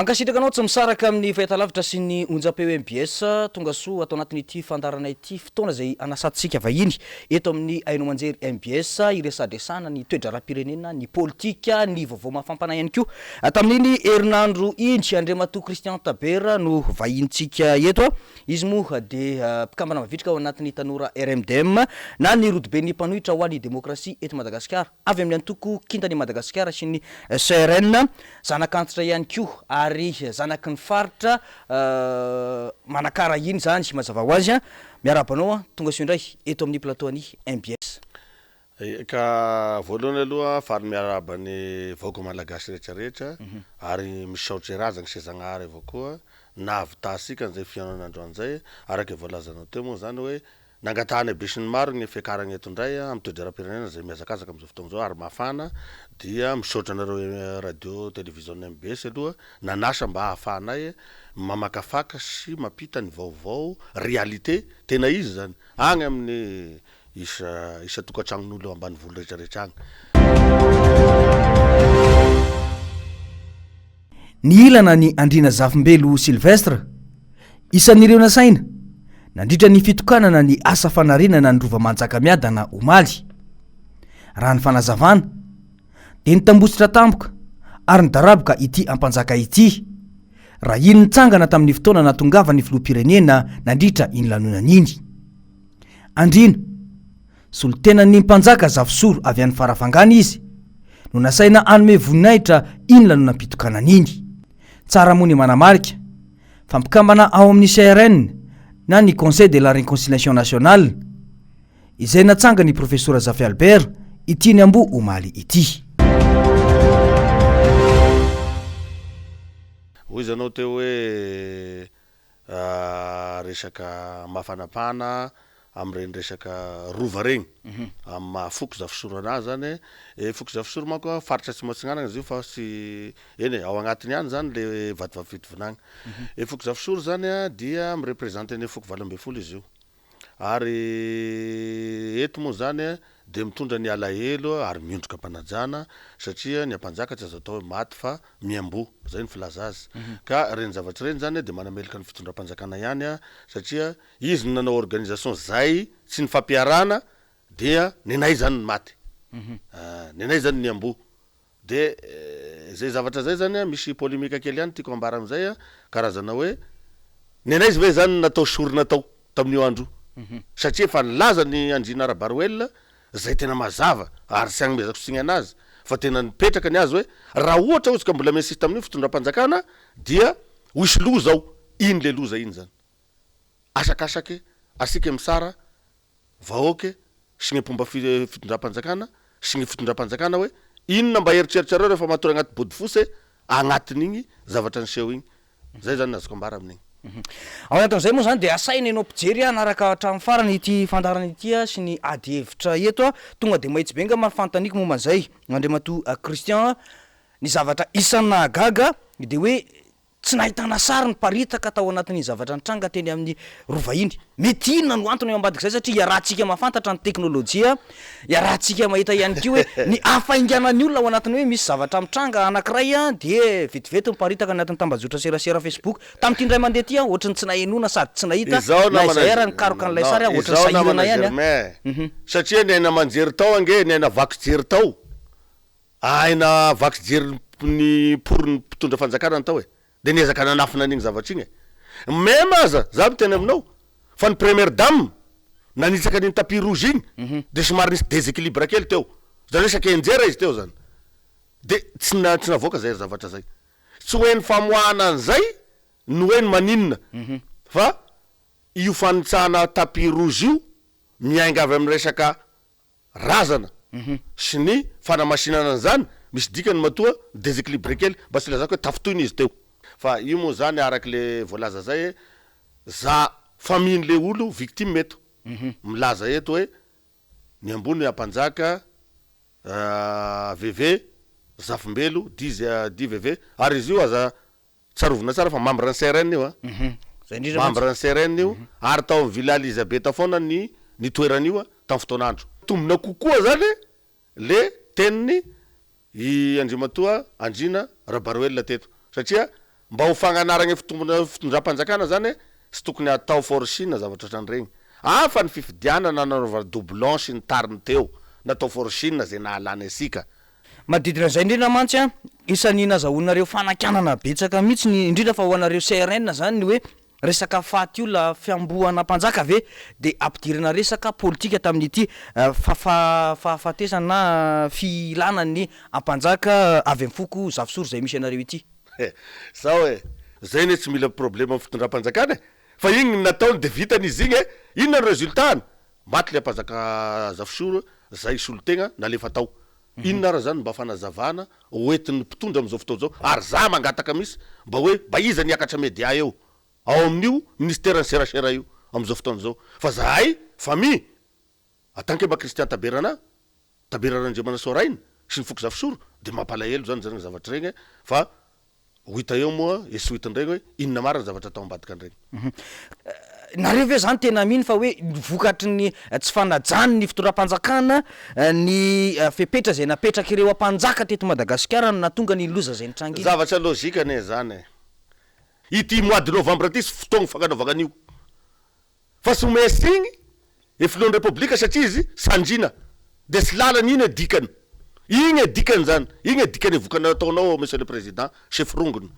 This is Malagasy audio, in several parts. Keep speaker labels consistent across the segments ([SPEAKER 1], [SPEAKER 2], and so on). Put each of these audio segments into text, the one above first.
[SPEAKER 1] Mankasitraka anao tsy misaraka amin'ny fahitalavitra sy ny onjam-peo mbs. Tonga soa ato anatin'ity fandaharana ity, fotoana izay anasantsika vahiny eto amin'ny haino aman-jery mbs hiresadresahana ny toe-draharaham-pirenena, ny politika, ny vaovao mahafampana ihany koa. Tamin'iny herinandro iny, Andriamatoa Christian Tabera no vahinintsika eto. Izy moa dia mpikambana mavitrika ao anatin'ny Tanora RMDM na ny Rodoben'ny Mpanohitra ho an'ny Demokrasia eto Madagasikara, avy amin'ny antoko Kintan'i Madagasikara sy ny CRN, zanak'antitra ihany koa ary zanaky ny faritra Manakara iny izany mazava ho azy. Miarahaba anao, tonga soa indray eto amin'ny plateau an'i mbs.
[SPEAKER 2] Ka voalohany aloha faly miarahaba ny vahoaka malagasy rehetra rehetra ary misaotra razagny sy Zagnahary avao koa nahavitàsika an'izay fihaonana androany zay, araka voalazanao teo moa zany hoe nangatahana besinimaro ny fiakaragna eto indray amin'ny toe-draharaham-pirenena zay mihazakazaka amin'izao fotoagna izao ary mafana dia misaotra anareo radio television mbs aloha nanasa mba ahafahanay mamakafaka sy mampita ny vaovao réalité tena izy zany agny amin'ny Isa isan-tokantranon'olo ambanivolo rehetra rehetra agny.
[SPEAKER 1] Nihilana ny Andriana Zafimbelo Sylvestre, isan'ireo nasaina, nandritra ny fitokanana ny asa fanarenana ny Rova Manjakamiadana omaly. Raha ny fanazavana, dia nitambositra tampoka ary nidaraboka ity Ampanjaka ity, raha iny nitsangana tamin'ny fotoana nahatongavan'ny filoham-pirenena nandritra iny lanonana iny. Andriana, solontenan'ny mpanjaka Zafisoro avy any Farafangana izy, no nasaina hanome voninahitra iny lanonam-pitokanana iny. Tsara moa ny manamarika fa mpikambana ao amin'ny CRN na ny Conseil de la Réconciliation Nationale, izay natsangan'ny Profesora Zafy Albert ity niamboho omaly ity.
[SPEAKER 2] Hoy izy anao teo hoe resaka mafanapana amin'ireny resaka rova regny, amin'ny maha foko Zafisoro anahy zany, e foko Zafisoro manko faritra atsimo atsignanana izy io fa tsy, eny e ao agnatiny ihany zany le Vatovavy Fitovinagny, e foko Zafisoro zany a dia mi-representer ny foko 18 izy io, Ary eto moa izany dia mitondra ny alahelo ary miondrika am-panajana satria ny ampanjaka tsy azo atao hoe maty fa miamboho, izay no filaza azy. Ka ireny zavatra ireny izany dia manameloka ny fitondram-panjakana ihany satria izy no nanao organisation izay tsy nifampiarahana dia nenay izany ny maty, nenay izany ny niamboho. De zay zavatra zay zany a misy polémique kely ihany tiako ambara amizay a, karazana hoe nenaiza ve zany natao sorona tao tamin'io andro io? Satria efa nilaza ny Andriana Rabaroelina zay tena mazava ary tsy agnomezako tsiny anazy fa tena nipetraka ny azy hoe raha ohatra ozy ka mbola mi-insiste amin'io fitondram-panjakana dia ho hisy loza ao, iny le loza iny zany. Asakasaky asika misara vahoake sy ny mpomba fitondram-panjakana sy ny fitondram-panjakana hoe inona mba eritreritrareo rehefa matory agnaty bodofotsy e agnatin'igny zavatra niseho igny. Zay zany ny azoko ambara amin'igny.
[SPEAKER 1] Ao anatin'izay moa izany dia asaina ianao mpijery hanaraka hatramin'ny farany ity fandaharana ity sy ny ady hevitra eto. Tonga dia mahitsy be angamba ny fanontaniako momba an'izay Andriamatoa Christian. Ny zavatra isan'ny nahagaga dia hoe Tsy nahitana sary niparitaka tao anatin'iny zavatra nitranga teny amin'ny Rova iny. Mety inona no antony ao ambadik'izay satria iarahantsika mahafantatra ny teknolojia, iarahantsika mahita ihany koa hoe ny hafainganan'ny olona ao anatin'ny hoe misy zavatra mitranga anankiray dia vetivety miparitaka anatin'ny tambajotra serasera Facebook. Tamin'ity indray mandeha ity aho ohatran'ny tsy nahenoana sady tsy nahita
[SPEAKER 2] Izao
[SPEAKER 1] na
[SPEAKER 2] namana
[SPEAKER 1] izay ara nikaroka an'ilay
[SPEAKER 2] non,
[SPEAKER 1] sary aho ohatran'ny
[SPEAKER 2] izao namana
[SPEAKER 1] sahirana ihany aho.
[SPEAKER 2] Germain, satria ny aina aman-jery tao ange, ny aina vaky jery tao, Aina vaky jery ny pour ny mpitondra fanjakana ny tao e! De niezaka nanafina an'igny zavatra igny e! Meme aza za miteny aminao fa ny première dame nanitsaka an'igny tapis rouge igny de somary nisy desequilibre kely teo, zany hoe saika hianjera izy teo zany, de tsy na tsy navoaka zay zavatra zay, tsy hoe ny famoahana an'izay no hoe ny maninona fa io fanitsahana tapis rouge io miainga avy amin'ny resaka razana sy ny fanamasinana an'izany, misy dikany matoa desequilibré kely, mba tsy ilazako hoe tafintohina izy teo. Fa io moa zany araka le voalaza zay e, za famille le olo victime eto, milaza eto hoe ny ambony ampanjaka VV Zafimbelo dit dit VV, ary izy io aza Tsarovina tsara fa membre ny CRN io a!
[SPEAKER 1] Zay indrindra mantsy.
[SPEAKER 2] Membre ny CRN io ary tao amin'ny Villa Elizabeth foana ny nitoeran'io a tamin'ny fotoan'andro. Mitombina kokoa zany le teniny i Andriamatoa Andriana Rabaroelina teto satria. Mba ho fagnanaragna fitombona fitondram-panjakana zany tsy tokony atao forcing zavatra ohatran'iregny. Hafa ny fifidianana nanaovana doublon sy ny tariny teo, natao forcing zay nahalany antsika.
[SPEAKER 1] Manodidina izay indrindra mantsy an, isan'ny nazahoanareo fanakianana betsaka mihitsy ny, indrindra fa ho anareo CRN zany ny hoe resaka faty olona fiambohana mpanjaka ve dia ampidirana resaka politika tamin'ity fahafatesana na filana ny ampanjaka avy amin'ny foko Zafisoro izay misy anareo ity.
[SPEAKER 2] Zao e! Zay anie tsy mila problema amin'ny fitondram-panjakana e! Fa igny ny nataony de vitany izy igny e! Inona ny resultat-ny? Maty le mpanjaka Zafisoro zay solotegna nalefa tao. Inona ara zany mba fanazavana hoentin'ny mpitondra amin'izao fotoana izao? Ary za mangataka mihitsy mba hoe mba iza ny hiakatra media eo ao amin'io ministeran'ny serasera io amin'izao fotoana izao fa zahay famille en tant que mba Christian Taberana, Tabera Randriamanasoa Rainy sy ny foko Zafisoro dia mampalahelo zany zany zavatra regny fa ho hita eo moa e suite-ny regny hoe inona marina zavatra atao ambadika an'regny.
[SPEAKER 1] Nareo ve zany tena mino fa hoe vokatry ny tsy fanajany ny fitondram-panjakana ny fepetra izay napetrak'ireo ampanjaka teto Madagasikara no nahatonga an'iny loza izay nitranga iny?
[SPEAKER 2] Zavatra logique anie zany e! Ity mois de novembre ity sy fotoagna fagnanaovagna an'io fa tsy omea signy e filohan'ny repoblika satria izy sandrina de tsy lalany iny e dikany igny e dikany zany igny e dikany e vokany nataonao monsieur le président chef rongony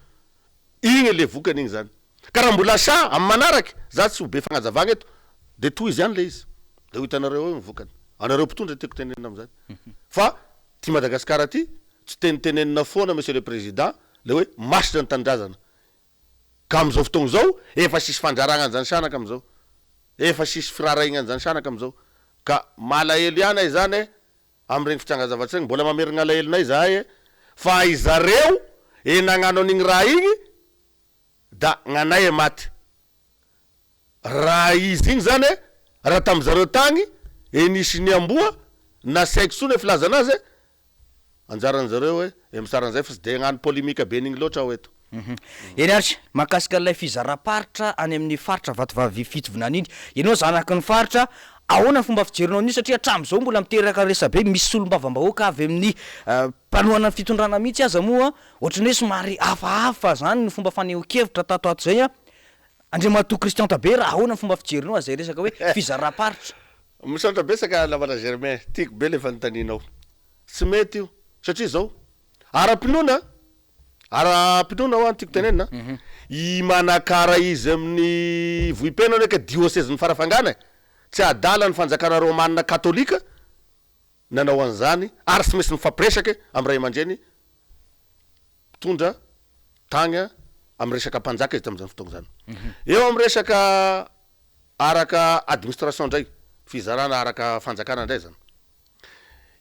[SPEAKER 2] igny le vokany igny zany ka raha mbola sahy amy manaraky za tsy ho be fagnazavagna eto de tohizo ihany le izy de ho hitanareo eo ny vokany anareo mpitondra tiako tenenina amizany fa ty Madagascar ty tsy tenitenenina foana monsieur le président le hoe masina ny tanindrazana Ka amin'izao fotoagna izao, efa sisy fandraragna an'izany sanaka amin'izao. Efa sisy firarahigna an'izany sanaka amin'izao. Ka malahelo ihany ay zany e, amin'iregny fitrangan-javatra regny, mbola mamerigna alahelonay zahay e, fa izareo e nagnano an'igny raha igny da gn'anay e maty. Raha izy igny zany e, raha tamizareo tagny e nisy niamboa na tsy haiko tsony e filazana azy e, anjaran'zareo hoe e misara an'izay fa tsy de hagnano polémique be an'igny loatra aho eto.
[SPEAKER 1] Eny ary, mahakasika an'ilay fizaram-paritra any amin'ny faritra Vatovavy Fitovinany iny, ianao zanaky ny faritra, ahoana ny fomba fijerinao an'io satria hatramin'izao mbola miteraka resabe, misy solombavambahoaka avy amin'ny mpanohana ny fitondrana mihitsy aza moa ohatran'ny hoe somary hafahafa zany ny fomba fanehoan-kevitra tato ato izay an! Andriamatoa Christian Tabera, ahoana ny fomba fijerinao an'izay resaka hoe fizaram-paritra?
[SPEAKER 2] Misaotra betsaka namana Germain, tiako be le fanontanianao. Tsy mety io, satria zao, ara-pinoana, ara-pinoana hoa no tiako tenenina, i Manakara izy amin'ny Vohipeno anie ka diosezin'i Farafangana e, tsy adala ny fanjakana romana katolika nanao an'izany ary tsy maintsy mifampiresaka amin'ny ray aman-dreny mpitondra tagny amin'ny resaka mpanjaka izy tamin'izany fotoagna izany. Eo amin'ny resaka araka administration ndray, fizarana araka fanjakana ndray zany,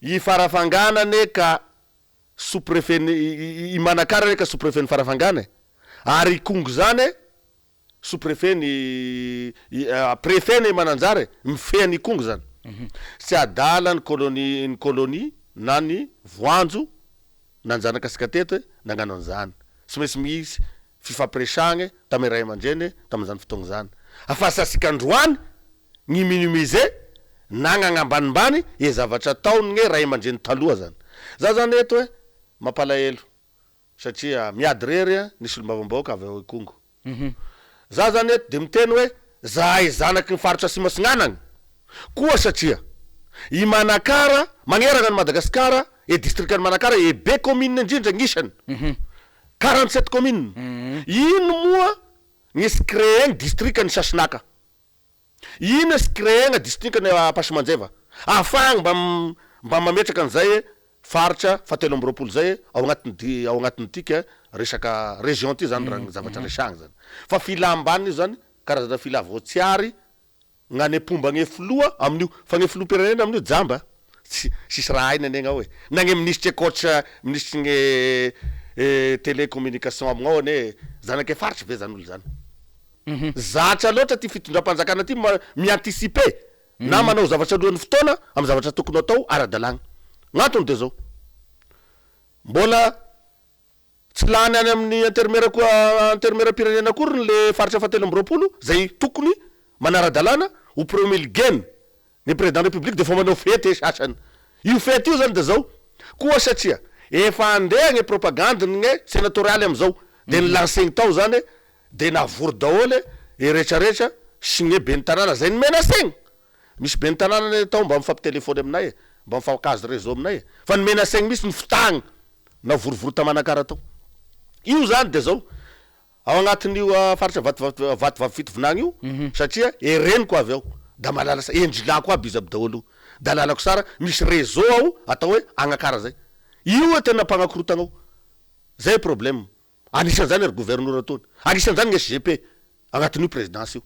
[SPEAKER 2] i Farafangana anie ka sous prefet-n'i, i Manakara anie ka sous prefet-n'i Farafangana e, ary Ikongo zany e, Sous prefet ny prefet ny Mananjara e, mifehy an'Ikongo zany. Tsy adala ny colonie ny colonie na ny voanjo nanjanaka antsika teto e, nagnano an'izany. Tsy maintsy misy fifampiresahagna tamin'ny ray aman-dreny tamin'izany fotoagna zany. Fa tsy asika androany ny minimiser na gn'agnambanimbany e zavatra ataon'ny ray aman-dreny taloha zany. Za zany eto e, mampalahelo satria miady rery ny solombavambahoaka avy ao Ikongo. Za zany eto de miteny hoe zahay zanaky ny faritra Atsimo Atsinanana koa satria i Manakara magnerana an'i Madagasikara e distrikan'i Manakara e be commune indrindra gn'isany 47 commune ino moa gny créer ny distrikan'i Sasinaka. Ino sy créer-gna district-ny Ampasimanjeva ahafahagna mba mba mametraka an'izay faritra faha 23 zay ao agnatin'ny di ao agnatin'ity ka resaka région ty zany raha ny zavatra resahagna zany. Fa filam-banona io zany karazana fila voatsiary gn'any mpomba gne filoha amin'io fa gne filoham-pirenena amin'io jamba tsy tsisy raha hainy anie gnao e! Na gne minisitry coach minisitry gne télécommunication amignao anie zanake faritry ve zany olo zany? Zatra loatra ity fitondram-panjakana ity mi-anticiper na manao zavatra alohan'ny fotoana amin'ny zavatra tokony ho atao ara-dalàna. Ny antony dia izao, mbola tsy lany any amin'ny antenimiera koa antenimieram-pirenena akory ny le faritra fahatelo amby 20 izay tokony manara-dalàna ho promulguer-na ny président république dia efa manao fety e sasany. Io fety io zany dia zao, koa satria efa andeha ny propagande-n'ny senatorialy amin'izao. De ni-lancer-gny tao zany de navory daholo e retraretra sy gne ben'ny tanàna zay ni-menacer-gny. Misy ben'ny tanàna anie tao mba mifampitelefony aminay e, mba mifankahazo réseau aminay e, fa ni-menacer-gny mihitsy nifitahagny navorivory ta Manakara tao. Io zany de zao, ao agnatin'io faritra Vatovavy Vatovavy Fitovinagny io satria e reniko avy ao da mahalala sa endrilako aby izy aby daholo io, da lalako sara misy réseau ao atao hoe Agnakara zay. Io e tena mpagnakorotagna ao. Zay problème. Anisan'izany ry governora tony. Anisan'izany ny SGP agnatin'io présidence io.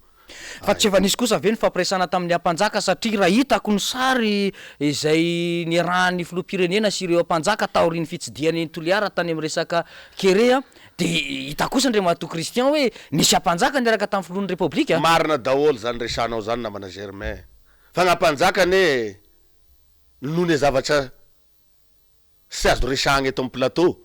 [SPEAKER 1] Fa tsy efa nisy kosa ve ny fampiresahana tamin'ny Ampanjaka satria raha hitako ny sary izay niarahan'ny filoham-pirenena sy ireo Ampanjaka taorian'ny fitsidihany an'i Toliara tany amin'ny resaka Kere dia hita kosa Andriamatoa Christian hoe nisy Ampanjaka niaraka tamin'ny filohan'ny Repoblika.
[SPEAKER 2] Marina daholo zany resahanao zany namana Germain fa ny Ampanjaka anie noho ny zavatra Tsy azo resahagna eto am plateau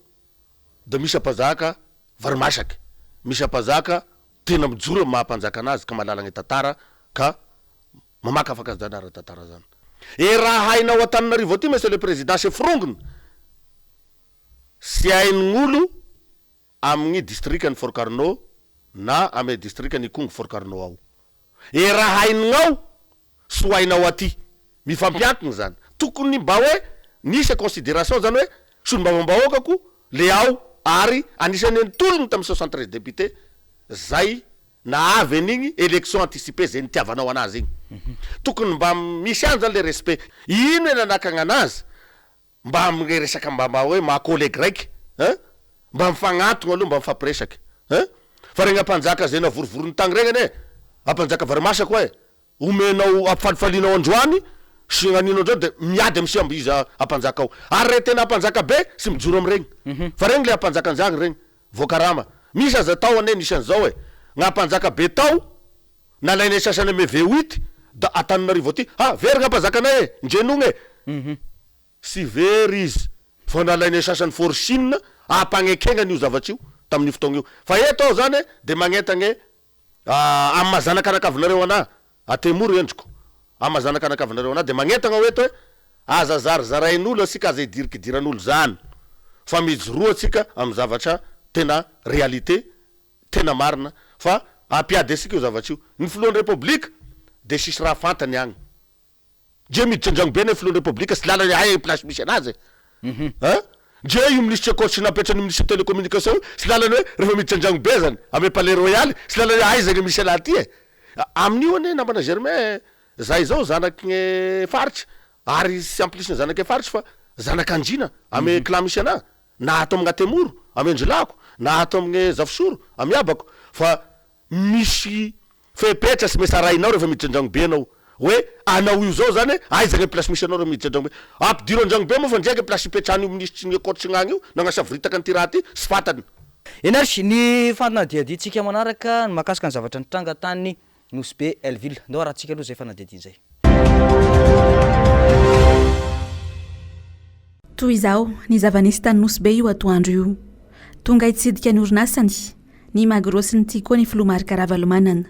[SPEAKER 2] da misy ampanjaka vary masaky, misy ampanjaka tena mijoro am maha mpanjaka anazy ka mahalala ny tantara ka mamakafaka zany ara tantara zany. E raha hainao Antananarivo aty monsieur le président sy forongony sy hain'olo amigny district ny Fort Carnot na amy district ny Ikongo Fort Carnot ao. E raha hainao sy ho hainao aty. Mifampiankigny zany. Tokony mba hoe nisy consideration zany hoe solombavambahoaka ko le ao ary anisan'ny nitologny tamin'ny 73 députés zay nahavy an'igny élection anticipée zay nitiavanao anazy igny. Tokony mba misy ihany zany le respect. Ino e nanakagna anazy? Mba amle resaka mba mba hoe maha collègue raiky hein! Mba mifagnantogna aloha mba mifampiresaky hein! Fa regny ampanjaka zay navorivoriny tagny regny anie ampanjaka varimasaka oa e! Omenao ampifalifalianao androany sy aninao androany de miady am sy iza ampanjaka ao ary re tena ampanjaka be sy mijoro amregny fa regny le ampanjaka anjagny regny voakarama misy aza tao anie nisy anzao e! Gn'ampanjaka be tao nalainay sasany ame V8 da Antananarivo aty ha very gn'ampanjakanay e! Ndrenogny e! Tsy very izy fa nalainay sasany forcine ampagnekegna an'io zavatra io tamin'io fotoagna io. Fa eto aho zany de magnentagne amin'ny maha zanak'anakavinareo anah, Atemoro endriko, amin'ny maha zanak'anakavinareo anah de magnentagna aho eto hoe aza zarizarain'olo asika, aza idirikidiran'olo zany fa mijoroa antsika amin'ny zavatra tena réalité, tena marina fa ampiady asika io zavatra io. Ny filohan'ny Repoblika de sisy raha fantany agny. Ndre miditra andragno be anie filohan'ny repoblika tsy lalany hay place misy anazy e! Hein! Ndre io minisitra coach napetrany minisitra telecommunication io tsy lalany hoe rehefa miditra andragno be zany ame palais royal tsy lalany hoe aiza ny misy anah ty e! Amin'io anie namana Germain zahay zao zanaky gne faritra ary tsy en plus ny zanaky faritra fa zanak'andriana ame clan misy anah na ato amin'Atemoro ame Andrilako na ato amin'gne Zafisoro ame abako fa Misy fepetra sy maintsy arahinao rehefa miditra an-dragnobe ianao. Hoe anao io zao zany aiza ny place misy anao raha miditra an-dragnobe. Ampidiro an-dragnobe moa fa ndray ny place ipetrahan'io minisitry ny coach gnagny io nagnasavoritaka an'ity raha ty sy fantany.
[SPEAKER 1] Eny ary, ny fanadihadiantsika manaraka ny mahakasika ny zavatra nitranga tany Nosy Be Hell-Ville. Ndao arahantsika aloha izay fanadihadiana izay.
[SPEAKER 3] Toy izao ny zava-nisy tany Nosy Be io atoandro io. Tonga hitsidika ny orinasany, ny Magro sy ny Tiko ny filoha Marc Ravalomanana.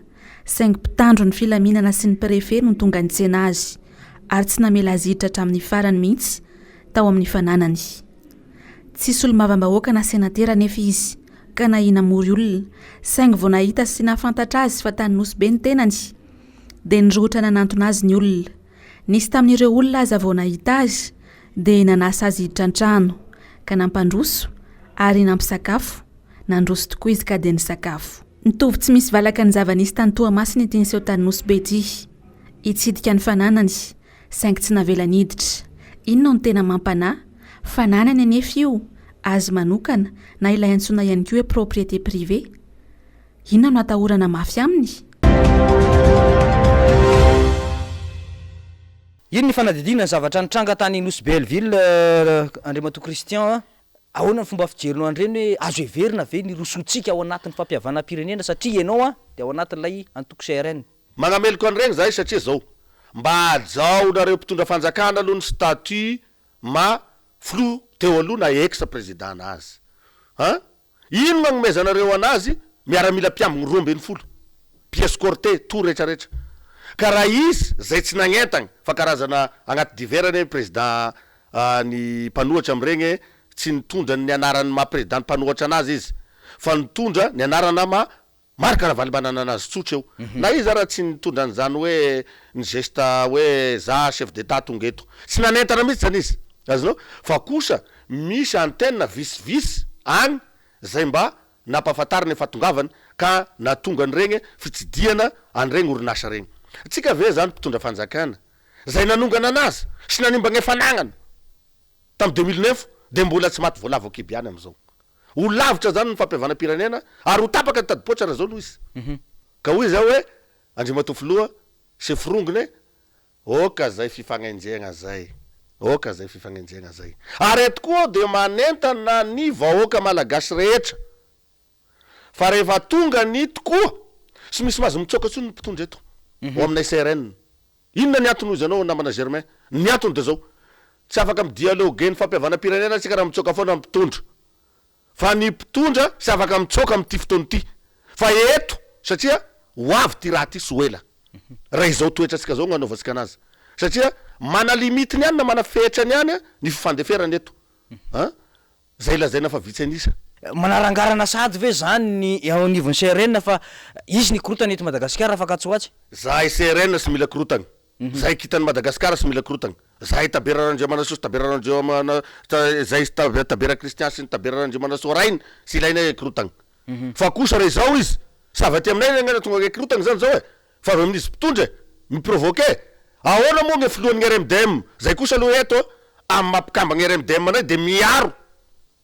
[SPEAKER 3] Saingy mpitandro ny filaminana sy ny prefe no tonga nitsena azy ary tsy namela azy hiditra hatramin'ny farany mihitsy tao amin'ny fananany. Tsy solombavambahoaka na senatera anefa izy ka nahina hamory olona saingy vao nahita sy nahafantatra azy fa tany Nosy Be ny tenany dia nirohotra nanantona azy ny olona. Nisy tamin'ireo olona aza vao nahita azy dia nanasa azy hiditra an-trano, ka nampandroso ary nampisakafo, nandroso tokoa izy ka dia nisakafo. Mitovy tsy misy valaka ny zava-nisy tany Toamasina ity niseho tany Nosy Be ity. Hitsidika ny fananany, saingy tsy navelany hiditra. Inona no tena mampanahy? Fananany anefa io, azy manokana, na ilay antsoina ihany koa hoe propriété privée. Inona no atahorana mafy aminy?
[SPEAKER 1] Ino ny fanadihadiana ny zavatra nitranga tany Nosy Be Hell-Ville Andriamatoa Christian a? Ahoana ny fomba fijerinao an'ireny hoe azo heverina ve ny hirosoantsika ao anatin'ny fampihavanam-pirenena satria ianao a dia ao anatin'ilay antoko CRN?
[SPEAKER 2] Manameloka an'ireny zahay satria zao, mba hajao nareo mpitondra fanjakana aloha ny statut ma filoha teo aloha na ex président nazy an! Ino no agnomezanareo anazy miaramila mpiambigny 12 mpiescorte tout rehetra rehetra ka raha izy zay tsy nagnentagny fa karazana agnaty divers anie président ny mpanohatra amregny tsy nitondra ny anaran'ny maha président ny mpanohatra anazy izy. fa nitondra ny anarana maha Marc Ravalomanana anazy tsotra eo. Na izy ara tsy nitondra an'izany hoe ny geste hoe za chef d'Etat tonga eto. Tsy nanentana mihitsy zany izy. Azonao? Fa kosa misy antenne visivisy agny zay mba nampahafantariny ny fahatongavany ka nahatonga an'iregny fitsidihana an'iregny orinasa regny. Tsika ve zany mpitondra fanjakana zay nanongana anazy sy nanimba gne fanagnana tam 2009 de mbola tsy maty voalavo akiby ihany amizao. Ho lavitra zany ny fampihavanam-pirenena ary ho tapaka ny tadipoatra raha zao no izy. Ka hoy izaho hoe, Andriamatoa Filoha, Sefo Rongony, oka zay fifagnenjehagna zay, oka zay fifagnenjehagna zay. Ary eto koa aho dia manentana ny vahoaka Malagasy rehetra fa rehefa tonga ny tokoa, tsy misy mahazo mitsoaka intsony ny mpitondra eto, ao aminay CRN. Inona ny antony hoy ianao namana Germain? Ny antony dia zao, tsy afaka mi-dialoguer ny fampihavanam-pirenena isika raha mitsoaka foana ny mpitondra. Fa ny mpitondra tsy afaka mitsoaka amin'ity fotoana ity. Fa eto, satria ho avy ity raha ity tsy ho ela. Raha izao toetrantsika izao no hanaovantsika anazy. Satria mana limite-ny ihany na mana fetrany ihany ny fifandeferana eto. An! Zay lazaina fa vitsy an'isa.
[SPEAKER 1] Manarangarana sahady ve zany ny ao anivon'ny CRN fa hisy ny korotana eto Madagasikara afaka atsy ho atsy?
[SPEAKER 2] Zahay CRN sy mila korotagna. Zahay kitan'i Madagasikara sy mila korotagna. Zahay Tabera Randriamanasoa sy Tabera Randriamana zahay Tabera Christian sy ny Tabera Randriamanasoa rainy sy ilainay korotagna. Fa kosa raha izao izy, sy avy aty aminay anie tonga gne korotagna zany zao e. Fa avy amin'izy mpitondra e! Mi-provoquer! Ahoana moa gne filohan'ny RMDM? Zay kosa aloha eto amin'ny maha mpikambagna RMDM anay dia miaro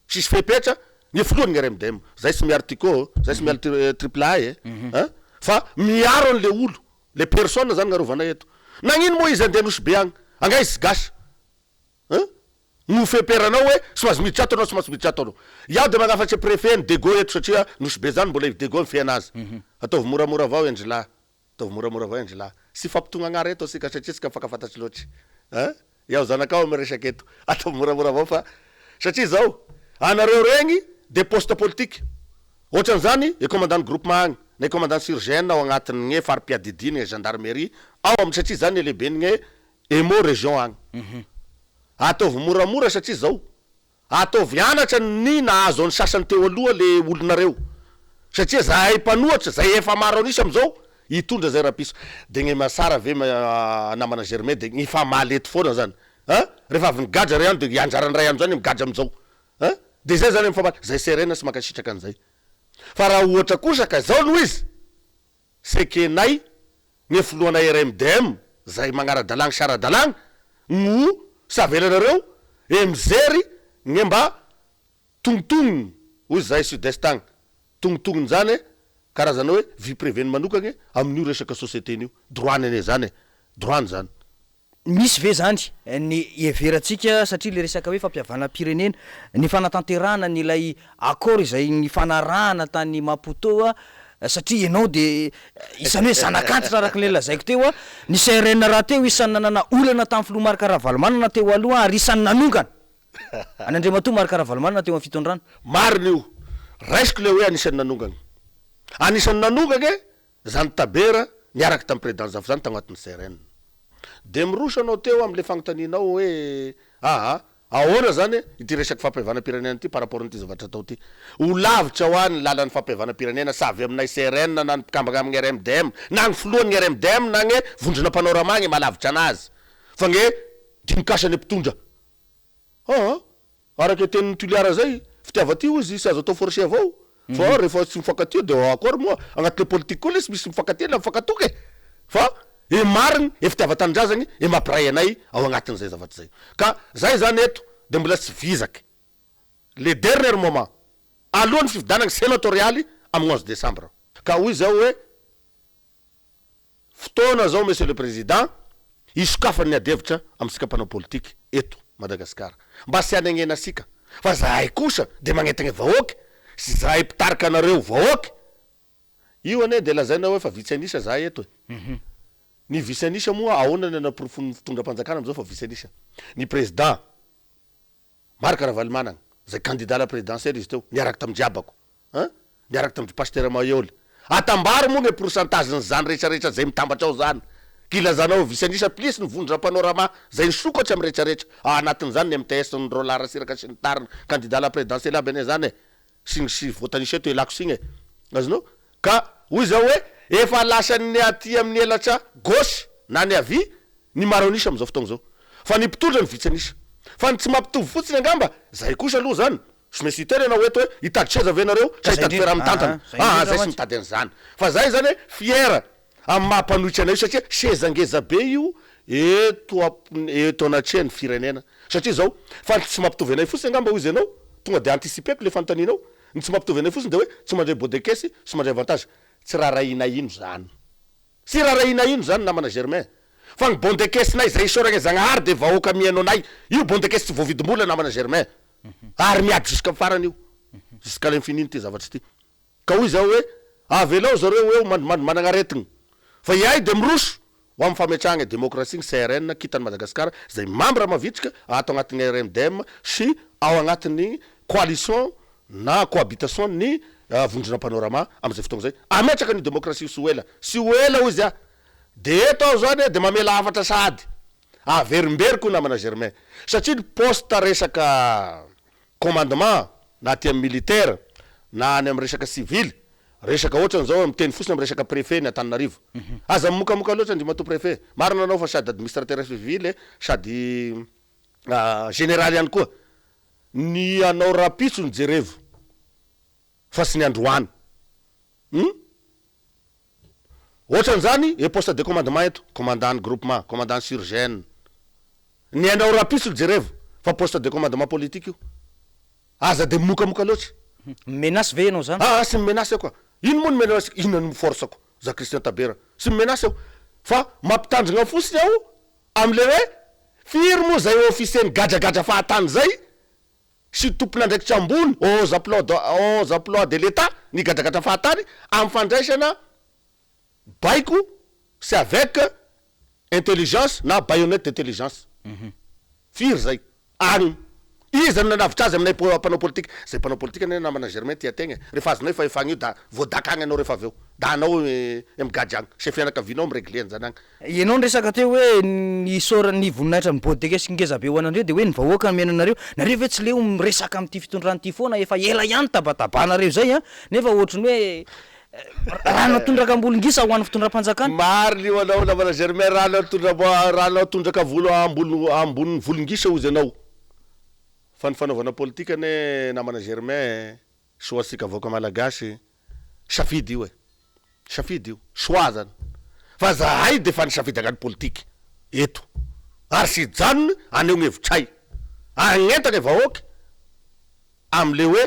[SPEAKER 2] tsisy fepetra ny filohan'ny RMDM. Zay tsy miaro Tiko, zay tsy miaro triple A e! An! Fa miaro an'le olo, le personne zany gn'arovanay eto. Nagnino moa izy andeha Nosy Be agny? Angaha izy tsy gasy? An! No feperanao hoe tsy mahazo miditra ato anao, tsy maintsy miditra ato anao. Iaho dia magnafatse préfet ny Dego eto satria Nosy Be zany mbola i Dego mifehy anazy. Ataovy moramora avao endry lahy. Ataovy moramora avao endry lahy. Tsy hifampitonga agnara eto asika satria tsika mifankafantatry loatry. An! Iaho zanakao miresaka eto. Ataovy moramora avao fa satria zao, anareo regny dia poste politique. Ohatran'izany i commandant groupement agny, na i commandant surgn ao agnatin'ny fari-piadidian'ny gendarmerie ao amin'ny satria zany ny lehiben'ny Emo région agny. Ataovy moramora satria zao, ataovy anatra ny nahazo an'ny sasany teo aloha le olonareo. Satria zahay mpanohatra, zay efa maro an'isa amizao, hitondra zay rapiso. De gny Masara ve namana Germain de hifamaly eto foana zany an! Rehefa avy nigadra ray andro de anjaran'ny ray andro zany migadra amizao an! De zay zany mifamaly, zay CRN tsy mankasitraka an'izay. Fa raha ohatra kosa ka zao no izy, Sekenay ny filohana RMDM zay magnara-dalàgna sy ara-dalàgna no tsy avelanareo e mijery ny mba tognontognony hoy zahay sud est agny, tognontognony zany karazana hoe vie privée-ny manokagna amin'io resaka société-ny io, droit-ny anie zany e, droit-ny zany.
[SPEAKER 1] Misy ve izany ny hiheverantsika, satria ilay resaka hoe fampihavanam-pirenena, ny fanatanterahana ny ilay accord izay nifanarahana tany Maputo, satria ianao dia isan'ny hoe zanak'antitra araka ilay lazaiko teo, ny CRN rahateo isan'ny nanana olana tamin'ny filoha Marc Ravalomanana teo aloha ary isan'ny nanongana an'i Andriamatoa Marc Ravalomanana teo amin'ny fitondrana.
[SPEAKER 2] Marina io. Raisiko ilay hoe anisan'ny nanongana. Anisan'ny nanongana e! Zany Tabera niaraka tamin'i Président Zafy zany tagnatin'ny CRN. De miroso anao teo amle fagnontanianao hoe aa ahoana zany ity resaky fampihavanam-pirenena ity par rapport an'ity zavatra atao ity. Ho lavitra hoa ny lalan'ny fampihavanam-pirenena sa avy aminay CRN na ny mpikambagna amin'ny RMDM na ny filohan'ny RMDM na gne vondrona panorama gne mahalavitra anazy fa gne dinik'asan'ny mpitondra. Aa. Araka tenin'i Toliara zay, fitiavan-tia hozy tsy azo atao forcer avao fa rehefa tsy mifankatia de akory moa, agnatin'le politique koa lesy misy mifankatia na mifankatoky e! Fa e marigny e fitiavan-tanindrazagny e mampiray anay ao agnatin'izay zavatra zay. Ka zay zany eto de mbola tsy vizaky le dernier moment alohan'ny fifidianagna senatorialy amin'ny 11 décembre. Ka hoy zao hoe. Fotoana zao Monsieur le Président hisokafan'ny ady hevitra amintsika mpanao politique eto Madagascar. Mba tsy hanegnena asika fa zahay kosa de magnentagna vahoaka sy zahay mpitarika anareo vahoaka. Io anie de lazaina hoe fa vitsy an'isa zahay eto e. Ny vitsy an'isa moa ahoana ny anaporofon'ny fitondram-panjakana amizao fa vitsy an'isa. Ny Président Marc Ravalomanana zay candidat à la présidentielle izy teo niaraka tamin-dry abako. An! Miaraka tamin-dry Pasitera Maheoly. Atambaro moa ny pourcentage-n'izany rehetrarehetra izay mitambatra ao izany. K'ilazanao visy an'isa plus ny vondrona panorama izay nisokatra amin'ny rehetrarehetra. Ao anatin'izany ny mts, ny Roland Ratsiraka sy ny tariny, candidat à la présidentielle aby anie izany e! sy ny sy voatanisa eto elako signy e! Azonao? Ka hoy zaho hoe efa lasan'ny aty amin'ny elatra gauche na ny havia ny maro an'isa amin'izao fotoagna izao. Fa ny mpitondra no vitsy an'isa. Fa ny tsy mampitovy fotsiny angamba, zay kosa aloha zany, je me suis tere ianao eto hoe hitady seza ve nareo sa hitady fiaraha-mitantana? Aa zay tsy mitady an'izany. Fa zay zany hoe fier amin'ny maha mpanohitra anay io satria seza ngeza be io eto eto anatrehan'ny firenena. Satria zao, fa ny tsy mampitovy anay fotsiny angamba hoy izy ianao, tonga de anticiper-ko le fanontanianao, ny tsy mampitovy anay fotsiny de hoe tsy mandray bon de caisse sy mandray avantage. Tsy rarahina ino zany. Tsy rarahina ino zany namana Germain. Fa ny bon de caisse-nay izay isaoragna Zagnahary de vahoaka mihaino anay. Io bon de caisse tsy voavidim-bola namana Germain. Ary miady jusqu'à farany io. Jusqu'à l'infini ity zavatra ity. Ka hoy zaho hoe, avelao zareo eo mandrimandry managna aretigna. Fa iay de miroso ho amin'ny fametrahagna demokrasia ny CRN kintan'i Madagasikara izay mambra mavitrika ato agnatin'ny RMDM sy ao agnatin'ny coalition na cohabitation ny vondrona panorama amin'izay fotoagna izay. Ametraka an'io demokrasia io sy ho ela. Sy ho ela hoy zah. De eto aho zany de mamela hafatra sahady. Averimberiko io namana Germain. Satria ny poste resaka commandement na aty amin'ny militaire na any amin'ny resaka sivily, resaka ohatrany zao miteny fotsiny amin'ny resaka préfet ny Antananarivo. Aza mimokamoka loatra Andriamatoa préfet. Marina anao fa sady administrateur civil e, sady général ihany koa. Ny anao rahampitso no jerevo fa tsy ny androany. Hum? Ohatran'izany e poste de commandement eto, commandant ny groupement, commandant ny surgène. Ny anao rahampitso no jerevo fa poste de commandement politique io. Aza de mimokamoka loatra.
[SPEAKER 1] Mi-menace ve ianao zany?
[SPEAKER 2] Aa tsy mi-menace aho ka. Ino moa no menace, inona no force-ko za Christian Tabera? Tsy mi-menace aho fa mampitandrina fotsiny aho amle hoe firy moa zay officier nigadragadra fahatany zay sy tompon'andraikitra ambony aux emplois de aux emplois de l'Etat nigadragadra fahatany amin'ny fandraisana baiko sy avec intelligence na baïonnette d'intelligence. Firy zay? Any. Iza no nanavotra azy aminay mpanao politika? Zay mpanao politika anie namana Germain tia tegna e. Rehefa azonao io fahefagna io da voadaka agny anao rehefa avy eo. Da anao migadra agny. Chef fianakavianao mi-regler an'izany agny.
[SPEAKER 1] Ianao niresaka teo hoe ny isaoran'ny voninahitra ny Bodekesy ngeza be ho anareo dia hoe ny vahoaka no mihaino anareo. Nareo ve tsy leo miresaka amin'ity fitondrana ity foana? Efa ela ihany tabatabanareo izay an! Nefa ohatry ny hoe rano tondraka am-bolongisa ho an'ny fitondram-panjakana.
[SPEAKER 2] Marina io anao namana Germain, rano tondra rano tondraka volo ambony ambonin'ny volongisa hozy ianao. Fa ny fanaovana politika anie namana Germain sy ho antsika vahoaka malagasy safidy io e. Safidy io, choix zany. Fa zahay dia efa nisafidy hagnano politika eto ary tsy hijanona haneho ny hevitray hagnentana ny vahoaka amle hoe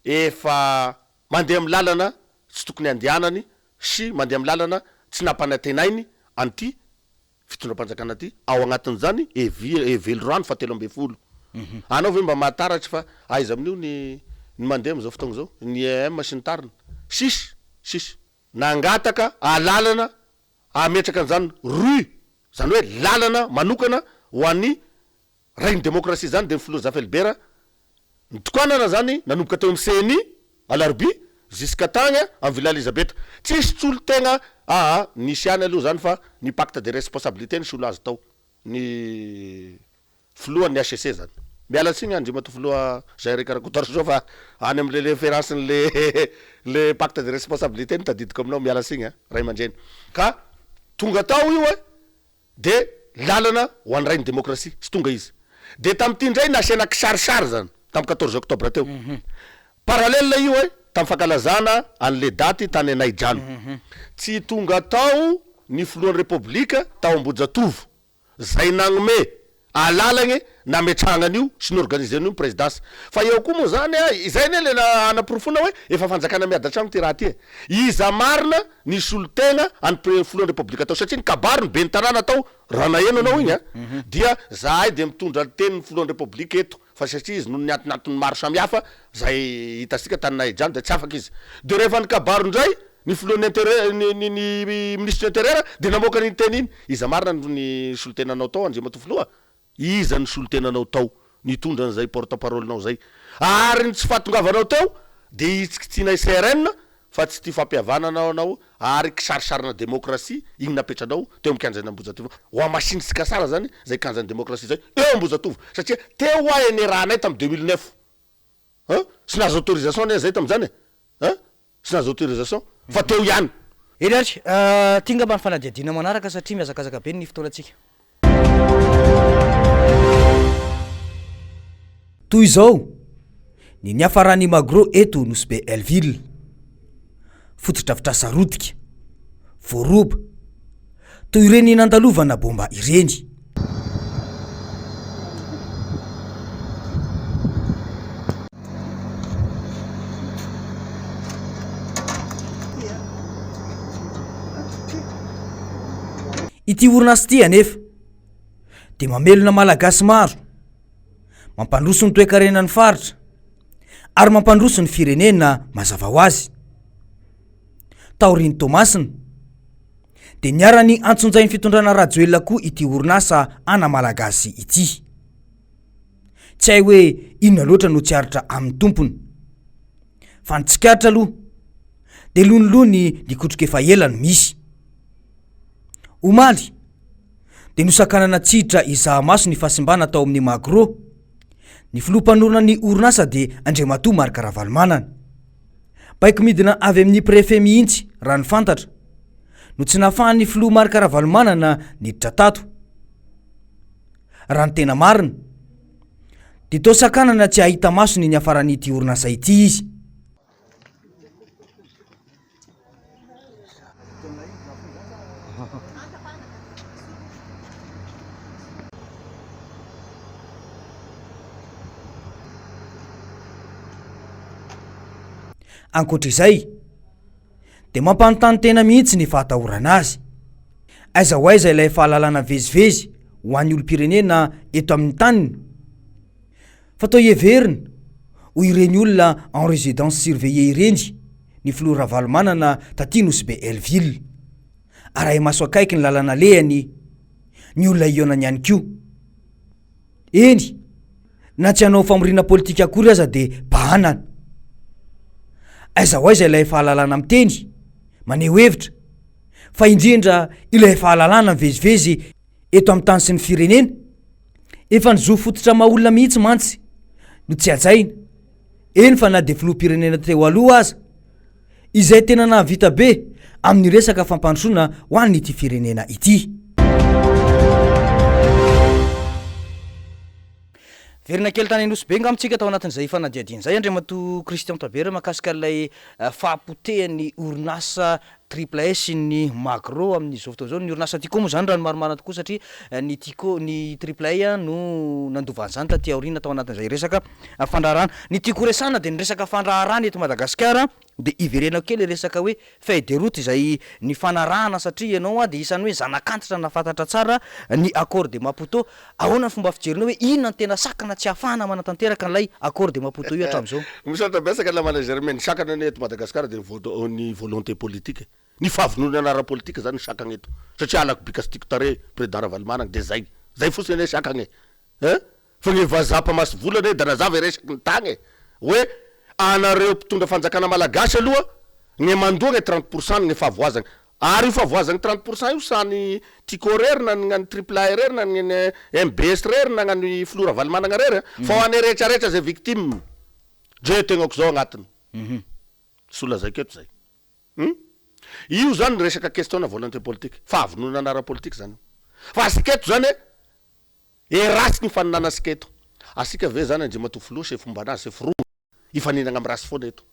[SPEAKER 2] efa mandeha amin'ny lalana tsy tokony handehanany sy mandeha amin'ny lalana tsy nampanantenainy an'ity fitondram-panjakana ity, ao agnatin'izany evi velirano fahatelo ambin'ny folo. Anao ve mba mahataratry fa aiza amin'io ny ny mandeha amin'izao fotoagna izao, ny IEM sy ny tariny? Sisy, sisy. Nangataka alalana hametraka an'izany rue, izany hoe lalana manokana ho an'ny Rain'ny demokrasia izany dia ny filoha Zafy Albert, nitokanana izany nanomboka teo amin'ny CNI Alarobia jusqu'à tagny amin'ny Villa Elizabeth. Tsisy solotegna aa nisy ihany aloha izany fa ny pacte de responsabilité nisolo azy tao ny filohan'ny HCC izany. Miala tsiny Andriamatoa filoha Jean Eric Rakotoarisoa fa any amin'le reference-n'le le pacte de responsabilité no tadidiko aminao, miala tsiny a ray aman-dreny. Ka tonga tao io e! De lalana ho an'ny rain'ny demokrasia, tsy tonga izy. De tamin'ity indray nasiana kisarisary zany, tamin'ny 14 octobre teo. Parallèle io e, tamin'ny fankalazana an'le daty tany Anaidrano. Tsy tonga tao ny filohan'ny Repoblika tao Ambohijatovo, zay nagnome alalagny nametrahagna an'io sy ni-organiser an'io ny prezidansa. Fa eo koa moa zany a, izay anie le anaporofoana hoe efa fanjakana miady an-tragno ty raha ty e. Iza marina ny solotegna an'ny pre filohan'ny repoblika tao satria ny kabary ny ben'ny tanàna tao raha naheno anao igny a dia zahay dia mitondra ny tenin'ny filohan'ny repoblika eto fa satria izy noho ny antonantony maro samihafa zay hitantsika tany Nahidrano dia tsy afaka izy de rehefa nikabary indray ny filohan'ny interieur ny ny ny minisitry ny interieur dia namoaka an'iny teny iny iza marina ny solotenanao tao Andriamatoa filoha Iza ny solontenanao tao nitondra an'izay porte parole-nao zay? Ary ny tsy fahatongavanao teo dia hitsikitsiana CRN fa tsy tia fampihavanana anao ary kisarisarina demokrasia iny napetranao teo amin'ny kianjan'i Ambohijatovo. Ho hamasinintsika tsara zany zay kianjan'ny demokrasia zay eo Ambohijatovo satria teo hoa nerahanay tamin'ny 2009. An! Tsy nahazo autorisation anie zay tamin'izany e! An! Tsy nahazo autorisation fa teo ihany.
[SPEAKER 1] Eny ary, ity angamba ny fanadihadiana manaraka satria mihazakazaka be ny fotoanantsika. Toy izao ny niafaran'ny Magro eto Nosy Be Hell-Ville. Fotodrafitrasa rotika, voaroba, toy ireny nandalovana bomba ireny. Ity orinasa ity anefa dia mamelona Malagasy maro, mampandroso ny toekarenan'ny faritra ary mampandroso ny firenena mazava ho azy. Taorian'i Toamasina dia niharan'ny antsonjain'ny fitondrana Rajoelina koa ity orinasa ana Malagasy ity. Tsy hay hoe inona loatra no tsy aritra amin'ny tompony. Fa ny tsikaritra aloha dia lonilony nikotroka efa ela no misy. Omaly dia nosakanana tsy hiditra hizaha maso ny fahasimbana tao amin'ny Magro. Ny filoha mpanorina ny orinasa dia Andriamatoa Marc Ravalomanana. Baiko midina avy amin'ny préfet mihitsy raha ny fantatra no tsy nahafahan'ny filoha Marc Ravalomanana niditra tato. Raha ny tena marina dia toa sakanana tsy hahita maso ny niafaran'ity orinasa ity izy. Ankoatra izay dia mampanontany tena mihitsy ny fahatahorana azy. Aiza ho aiza ilay fahalalana mivezivezy ho an'ny olom-pirenena eto amin'ny taniny? Fa toa heverina ho ireny olona en résidence surveillée ireny ny filoha Ravalomanana taty Nosy Be Hell-Ville. Arahi-maso akaiky ny lalana alehany, ny olona hihaonany ihany koa. Eny, na tsy hanao famoriana politika akory aza dia bahanana. Aiza ho aiza ilay fahalalana miteny, maneho hevitra, fa indrindra ilay fahalalana mivezivezy eto amin'ny tany sy ny firenena? Efa ny zo fototra maha olona mihitsy mantsy no tsy hajaina, eny fa na dia filoham-pirenena teo aloha aza, izay tena nahavita be amin'ny resaka fampandrosoana ho an'ity firenena ity. Verina kely tany Anosibe angamba tsika tao anatin'izay fanadihadiana izay Andriamatoa Christian Tabera mahakasika ilay fahapotehan'ny orinasa Triple S sy ny Magro amin'izao fotoana izao. Ny orinasa Tiko moa izany raha ny marimarina tokoa satria ny Tiko, ny Triple A no nandova an'izany taty aoriana tao anatin'izay resaka fandraharahana. Ny tiako horesahana dia ny resaka fandraharahana eto Madagasikara dia hiverenako kely resaka hoe feuille de route izay nifanarahana satria ianao dia isan'ny hoe zanak'antitra nahafantatra tsara ny accord de Maputo. Ahoana ny fomba fijerinao hoe inona no tena sakana tsy ahafahana manatanteraka an'ilay accord de Maputo io hatramin'izao?
[SPEAKER 2] Misaotra betsaka namana Germain, ny sakana anie eto Madagasikara dia ny volonté politique e, ny fahavononana ara-politika zany ny sakana eto, satria halako bika sy tiako tarehy Président Ravalomanana dia zay, zay fotsiny anie sakana e, hein, fa ny vazaha mpamasy vola anie da nazava e resaky ny tagny e, hoe anareo mpitondra fanjakana malagasy aloha gne mandoa gne 30 pour cent gne fahavoazagna, Ary io fahavoazagny 30 pour cent io sa ny Tiko rery na ny gnan'ny triple A rery na ny gnan'ny mbs rery na gnan'ny filoha Ravalomanagna rery a! Fa ho anay rehetra rehetra zay victime dre tegnako zao agnatiny. Tsy ho lazaiko eto zay. Hum! Io zany resaka question na volonté politique, fahavononana ara-politique zany io. Fa asika eto zany e, e ratsy ny faninanasika eto. Asika ve zany Andriamatoa Filoha sefo ombanazy sefo roa? Hifaninagna am rasy foana eto.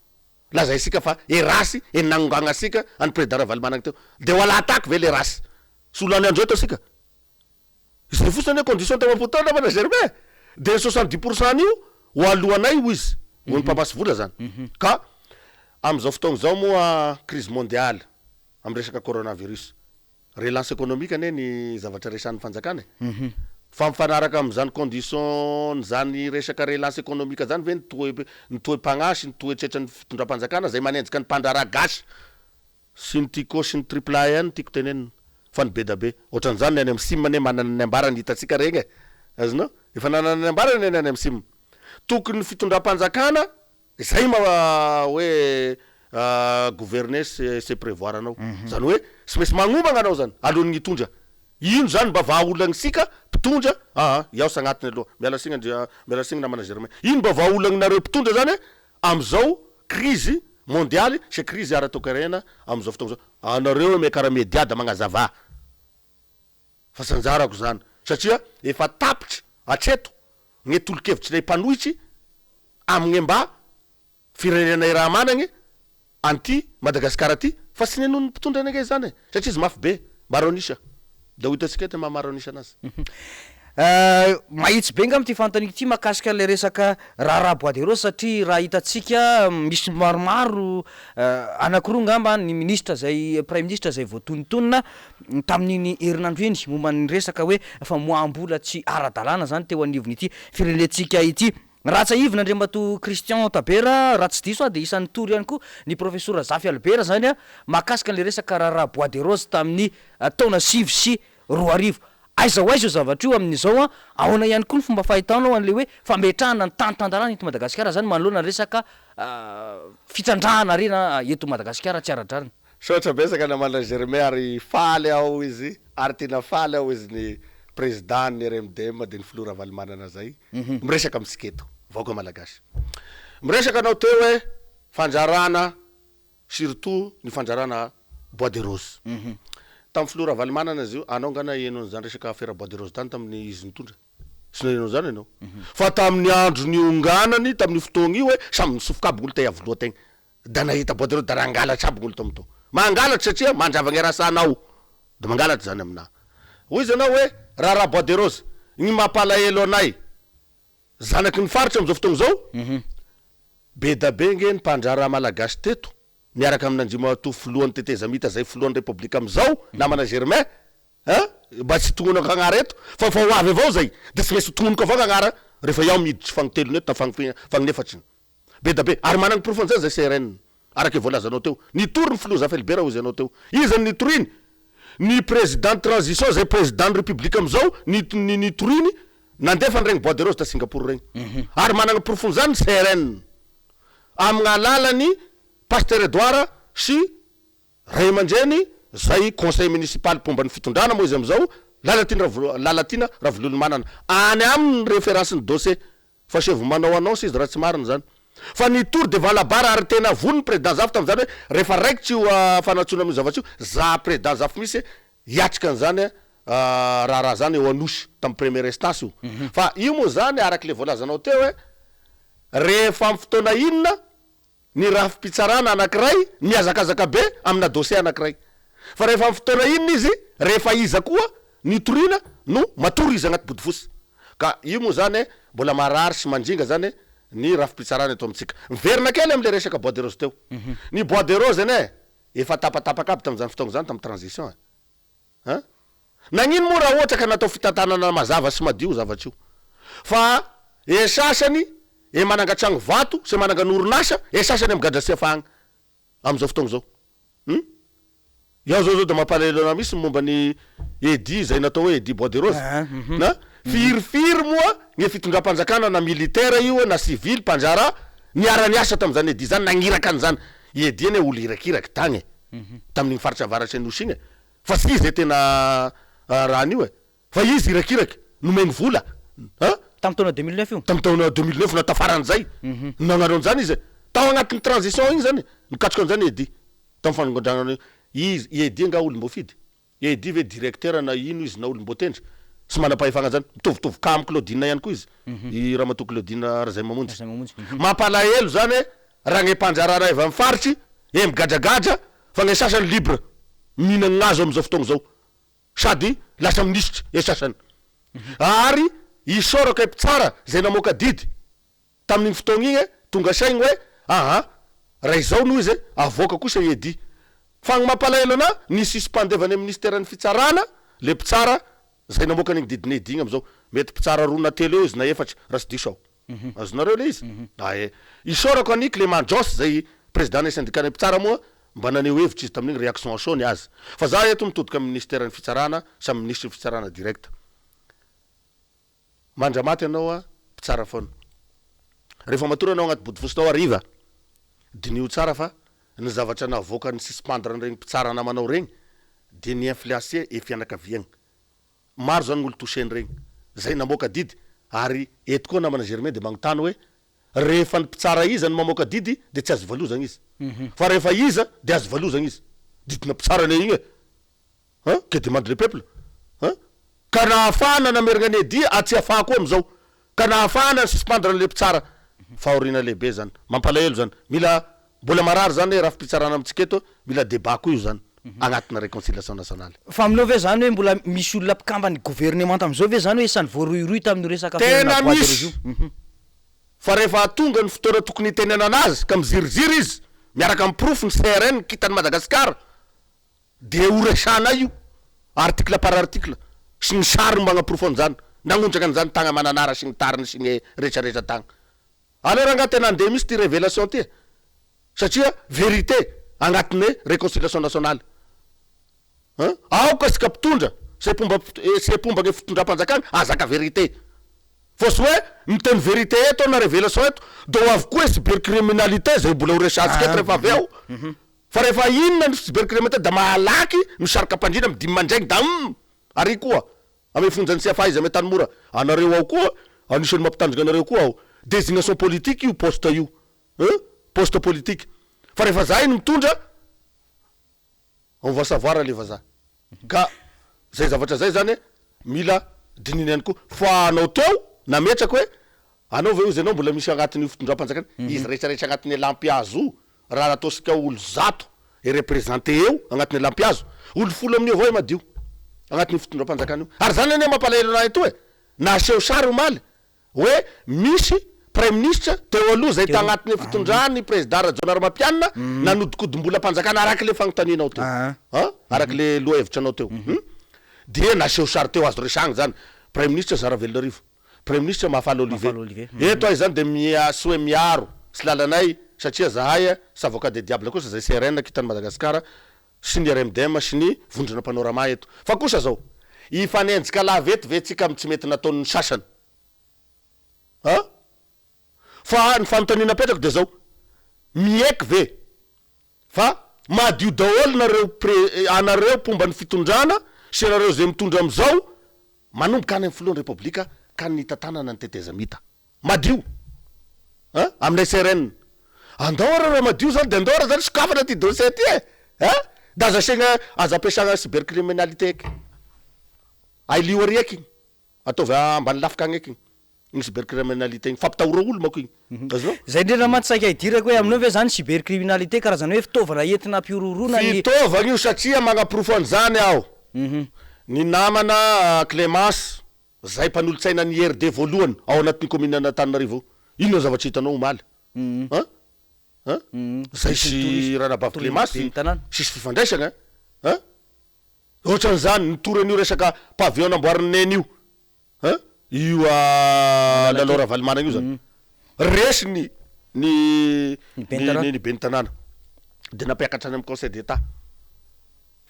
[SPEAKER 2] Lazaisika fa e rasy e nagnongagnasika any Président Ravalomanagna teo. De ho alahataky ve le rasy? Tsy ho lany andro eto asika. Izay fotsiny anie condition tao am-potoana namana Germain e! De ny 70 pour cent an'io ho aloanay hoy izy, ho an'ny mpamasy vola zany. Ka am'izao fotoagna izao moa crise mondiale am resaka coronavirus. Relance économique anie ny zavatra resahan'ny fanjakana e! Fa mifanaraka amin'izany condition n'izany resaka relance économique zany ve ny toe ny toe-pagnahy sy ny toetretran'ny fitondram-panjakana zay manenjika ny mpandraharaha gasy sy ny Tiko sy ny triple A ihany no tiako tenenina fa ny bedabe ohatran'izany ny any amin'ny sim anie manana ny ambarany hitantsika regny e! Azonao? Efa nanana ny ambarany anie ny any amin'ny sim. Tokony ny fitondram-panjakana Izay ma hoe gouverner c'est prévoir anao. Zany hoe tsy maintsy magnomagna anao zany alohan'ny hitondra. Ino zany mba vahaolagna isika mpitondra. mpitondra aa iaho sy agnatiny aloha, miala signy Andria, miala signy namana Germain, ino mba vahaolagnareo mpitondra zany amizao krizy mondialy sy krizy ara-toekarena amizao fotoagna zao, anareo miakara media da magnazava fa tsy anjarako zany satria efa tapitry hatreto gne tolo-kevitrinay mpanohitry amgne mba Firenena iraha-managne an'ity Madagasikara ty fa tsy nenoin'ny mpitondra ange izany e! Satria izy mafy be, maro an'isa. Dia ho hitantsika eto ny maha maro an'isa anazy.
[SPEAKER 1] Mahitsy be angamba ity fanontaniako ity mahakasika ilay resaka raharaha bois de rose satria raha hitantsika misy maromaro anankiroa angamba ny minisitra izay praiminisitra izay voatonontonona tamin'iny herinandro iny momba ny resaka hoe famoaham-bola tsy ara-dalàna izany teo anivon'ity firenentsika ity. Raha tsiahivina Andriamatoa Christian Tabera, raha tsy diso aho dia isan'ny nitory ihany koa ny Profesora Zafy Albert izany mahakasika an'ilay resaka raharaha bois de rose tamin'ny taona 2009. Aiza ho aiza io zavatra io amin'izao an? Ahoana ihany koa ny fomba fahitanao an'ilay hoe fametrahana ny tany tan-dalàna eto Madagasikara izany manoloana ny resaka fitrandrahana harena eto Madagasikara tsy ara-drariny?
[SPEAKER 2] Misaotra betsaka namana Germain ary faly aho izy ary tena faly aho izy ny Président ny RMDM dia ny Filoha Ravalomanana zay miresaka amintsika eto vahoaka Malagasy. Miresaka anao teo hoe fandrarana surtout ny fandrarana bois de rose. Tamin'ny Filoha Ravalomanana izy io, anao nga naheno an'izany resaka afera bois de rose tany tamin'ny izy nitondra? Tsy naheno an'izany ianao. Fa tamin'ny andro nionganany tamin'io fotoagna io hoe samy nisofoka aby olo te Iavoloha tegna. Da nahita bois de rose da nangalatra aby gn'olo tao. Mangalatra satria mandrava gny rasanao. Da mangalatra zany aminah. Hoy izy anao hoe raharaha bois de rose, gny mampalahelo anay zanaky ny faritra amizao fotoagna zao, be da be nge ny mpandraharaha malagasy teto miaraka amin'Andriamatoa filohan'ny tetezamita zay filohan'ny repoblika amizao, namana Germain a, mba tsy tognonako agnara eto fa fa ho avy avao zay de tsy maintsy ho tognoniko avao gn'agnara rehefa iaho miditry fagnitelony eto na fagnefatriny. Be da be. Ary managny porofo an'izany zay CRN. Araka io voalazanao teo. Nitory ny filoha Zafy Albert hozy ianao teo. Iza no nitoriany? Ny président transition zay président ny république amizao ny ny nitoriany nandefa an'iregny bois de rose ta Singapour regny. Ary managny porofon'izany ny CRN. Amin'alalany Pasteur Edouard sy Ray aman-dreny zay conseil municipal mpomba ny fitondrana moa izy amizao, Lalatiana Ravo Lalatiana Ravololomanana. Any aminy ny référence ny dossier. Fa chef manao annonce izy raha tsy marina zany. Fa ny tour de Valabar ary tena vono ny président Zafy tamin'izany hoe rehefa raikitra io fanantsoana amin'io zavatra io, za président Zafy mihitsy hiatrika an'izany raharaha zany eo Anosy tamin'ny première instance io. Fa io moa zany araka le voalazanao teo hoe rehefa amin'ny fotoana inona ny rafi-pitsarana anankiray mihazakazaka be amina dossier anankiray. Fa rehefa amin'ny fotoana inona izy, rehefa iza koa no itoriana no matory izy agnaty bodofosa. Ka io moa zany mbola marary sy mandringa zany ny rafi-pitsarana eto amintsika. Miverina kely amle resaka bois de rose teo. Ny bois de rose anie efa tapatapaka aby tamin'izany fotoagna zany tamin'ny transition e. An! Nagnino moa raha ohatra ka natao fitantanana mazava sy madio io zavatra io? Fa e sasany e manangatragno vato sy manangana orinasa, e sasany am gadra sy afahagna amizao fotoagna zao. Hum! Iaho zao zao da mampalahelo anah mihitsy ny momba ny Eddy izay natao hoe Eddy bois de rose. An! Firifiry moa ny fitondram-panjakana na militaire io na civil mpandraharaha niara-niasa tamin'izany Eddy zany nagniraka an'izany. I Eddy anie olo irakiraky tagny e! Tamin'igny faritra avaratry ny Nosy igny e! Fa tsy izy le tena raha an'io e! Fa izy irakiraky, nomeny vola an!
[SPEAKER 1] Tamin'ny taona 2009 io?
[SPEAKER 2] Tamin'ny taona 2009 na tafaran'izay no nagnano an'izany izy e! Tao agnatin'ny transition igny zany nikatroka an'izany Eddy, tamin'ny fanongandrana izy, i Eddy angaha olom-boafidy? Eddy ve directeur na ino izy na olom-boatendry? Sy manam-pahefagna an'izany, mitovitovy cas amin'i Claudine ihany koa izy, i ramatoa Claudine Razaimamonjy. Mampalahelo zany e! Raha gne mpandraharaha avy amin'ny faritry e migadragadra fa gne sasany libre mihinagna gnazo amizao fotoagna zao sady lasa minisitry e sasany ary isaorako e mpitsara zay namoaka didy tamin'igny fotoagna igny e tonga saigny hoe aa raha izao no izy e avoaka kosa i Eddy fa gny mampalahelo anah ny suspendevany am ministeran'ny fitsarana le mpitsara zay namoaka an'igny didin'i Eddy igny amizao mety mpitsara roa na telo eo izy na efatra raha tsy diso aho. Azonareo le izy? Ae. Isaorako an'i Clément Joss zay président-n'ny syndicat-n'ny mpitsara moa mba naneho hevitra izy tamin'igny réaction à chaud ny azy. Fa za eto mitodika amin'ny ministeran'ny fitsarana sy amin'ny minisitry ny fitsarana direct. Mandramaty ianao a, mpitsara foana. Rehefa matory ianao agnaty bodofosinao hariva, diniho tsara fa ny zavatra navoakan'ny suspendre an'iregny mpitsara namanao regny dia ni-influencer e fianakaviagna. Maro zany olo toucher-ny regny. zay namoaka didy ary eto koa namana Germain de magnontany hoe rehefa ny mpitsara iza no mamoaka didy de tsy azo valozagna izy fa rehefa iza de azo valozagna izy didina mpitsara anie igny e! Hein? Que demande le peuple? Hein? Ka nahafahana namerina an'i Eddy ary tsy afaha koa amin'izao. Ka nahafahana ni-suspendre an'ilay mpitsara. Fahoriana lehibe zany. Mampalahelo zany. Mila, mbola marary zany hoe rafi-pitsarana amintsika eto, mila débat koa io zany agnatina réconciliation nationale.
[SPEAKER 1] Fa aminao ve zany hoe mbola misy olona mpikamban'ny governemanta amin'izao ve zany hoe isan'ny voarohirohy tamin'io resaka
[SPEAKER 2] Tena
[SPEAKER 1] affaire-na bois de
[SPEAKER 2] misy!
[SPEAKER 1] rose io?
[SPEAKER 2] Fa rehefa tonga ny fotoana tokony hitenenana azy ka miziriziry izy miaraka amin'ny porofo ny CRN kitan'i Madagasikara, Dia ho resahanay io article par article sy ny sary magnaporofo an'izany, nagnondraka an'izany tagna Mananara sy ny tariny sy ny retraretra tagny. Aleo rangaha tena andeha mihitsy ty revelation ty e! Satria vérité agnatine réconciliation nationale. An! Aoka isika mpitondra sy mpomba sy mpomba ny fitondram-panjakana ahazaka vérité. Fa tsy hoe miteny vérité eto aho na révélation eto de ho avy koa cybercriminalité zay mbola ho resahantsika eto rehefa avy eo. Fa rehefa inona ny cybercriminalité da malaky misarika mpandrindra am dimy mandraigny da humm! Ary koa ame fonjan'ny CFA izy ame Antanimora anareo ao koa anisan'ny mampitandrina anareo koa aho désignation politique io poste io hein! Poste politique fa rehefa zahay no mitondra on va savoir le vazaha ka zay zavatra zay zany mila dinihina ihany koa fa anao teo nametraka hoe anao ve ozy ianao mbola misy agnatin'io fitondram-panjakana izy rehetra rehetra agnatin'ny lampihazo io Raha ataosika olo zato e representer eo agnatin'ny lampihazo, olo folo amin'io avao e madio agnatin'io fitondram-panjakana io. Ary zany anie mampalahelo anahy toa e! Naseho sary omaly hoe misy praiminisitra teo aloha zay tagnatin'ny fitondran'ny prezida Rajaonarimampianina nanodikodim-bolam-panjakana araka le fagnontanianao teo an, araka le lohahevitranao teo. Dia naseho sary teo azo resahagna zany, praiminisitra Zaravelonarivo. Praiminisitra Mahafaly Olivier. Eto aho izany dia mia sy hoe miaro sy lalanay satria zahay sy avocat des diables kosa zay CRN kitan'i Madagasikara sy ny RMDM sy ny vondrona panorama eto. Fa kosa zao, hifanenjika lava eto ve tsika amin'ny tsy mety nataon'ny sasany? A? Fa ny fanontaniana apetrako dia zao, miaiky ve fa madio daholo nareo pre anareo mpomba ny fitondrana sy anareo zay mitondra amizao Manomboka any amin'ny filohan'ny Repoblika ka ny nitantanana ny tetezamita. Madio! An! Amin'ny SRN. Andao ary raha madio zany de andao ary zany sokafana ty dossier ty e! An! De aza asiagna, aza ampiasagna cybercriminalité eky. Ailio ary eky igny. Ataovy ambany lafika agny eky igny. Igny cybercriminalité igny. Fampitahora olo manko igny. Azonao?
[SPEAKER 1] Zay indrindra mantsy saika hidirako hoe aminao ve zany cybercriminalité karazana hoe fitaovana entina hampihorohoroana ny.
[SPEAKER 2] Fitaovagna io satria magnaporofo an'izany aho. Ny namana Clemence zay mpanolotsaina ny IRD voalohany ao anatin'io commune an'Antananarivo io. Inona ny zavatra hitanao omaly? An? An? Zay sy ranabavy Clemence tsisy fifandraisagna an? Ohatran'izany nitory an'io resaka pavillon namboarin'i Neny io. Hein? Io Lalao Ravalomanana io zany. Resy ny ny ny ny ben'ny tanàna. Dia nampiakatra any amin'ny conseil d'Etat.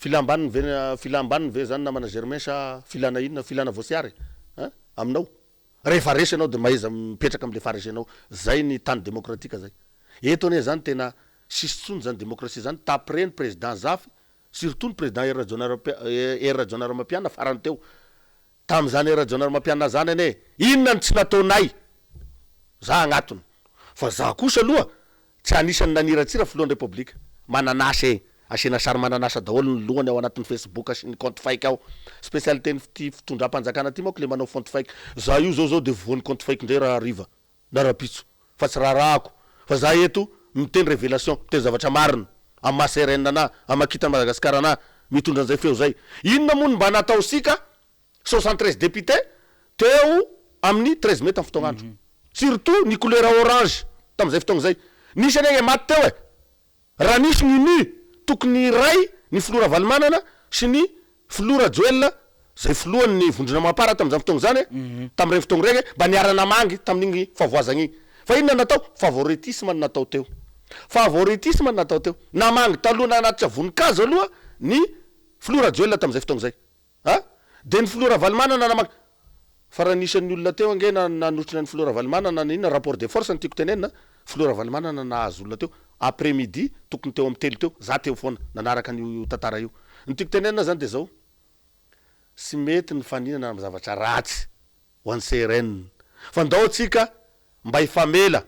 [SPEAKER 2] Filam-baniny ve filam-baniny ve zany namana Germain sa filana inona? Filana voasiary? Hein? Aminao? Rehefa resy ianao dia mahaiza mipetraka amin'ilay faharesenao. Zay ny tany demokratika zay. Eto anie zany tena tsisy intsony zany demokrasia zany d'après ny président Zafy surtout ny président Hery Rajaonarimampianina farany teo. Tamin'izany Hery Rajaonarimampianina zany anie inona no tsy nataonay za agnatiny fa za kosa aloha tsy anisan'ny naniratsira filohan'ny repoblika mananasy e asiana sary mananasa daholo ny lohany ao anatin'ny facebook sy ny compte fake ao spécialité ny ty fitondram-panjakana ty manko le manao fonte fake za io zao zao de voan'ny compte fake ndray rahariva na rahampitso fa tsy raharahako fa za eto miteny revelation miteny zavatra marina am maha CRN anah am maha kitan'i Madagascar anah mitondra an'izay feo zay inona moa no mba nataosika 73 députés teo amin'ny 13 mai tam fotoagn'andro surtout ny couleur orange tam'izay fotoagna zay nisy anie ny maty teo e Raha nisy ny nu tokony hiray ny filoha Ravalomanana sy ny filoha Rajoelina izay filohan'ny vondrona Mapar tamin'izany fotoana izany tamin'ireny fotoana ireny mba niara-namangy tamin'igny fahavoazagna igny. Fa inona no natao? Favoritisme no natao teo. Favoritisme no natao teo. Namangy taloha nanatitra voninkazo aloha ny filoha Rajoelina tamin'izay fotoana izay. A! Dia ny filoha Ravalomanana namaky Fa raha nisy an'ny olona teo ange na nanotrona ny filoha Ravalomanana na inona, rapport de force no tiako tenenina, filoha Ravalomanana nahazo olona teo, après midi tokony teo amin'ny telo teo, za teo foana nanaraka an'io tantara io. Ny tiako tenenina zany dia zao, tsy mety ny faninana amin'ny zavatra ratsy. ho an'ny CRN fa ndao antsika mba hifamela,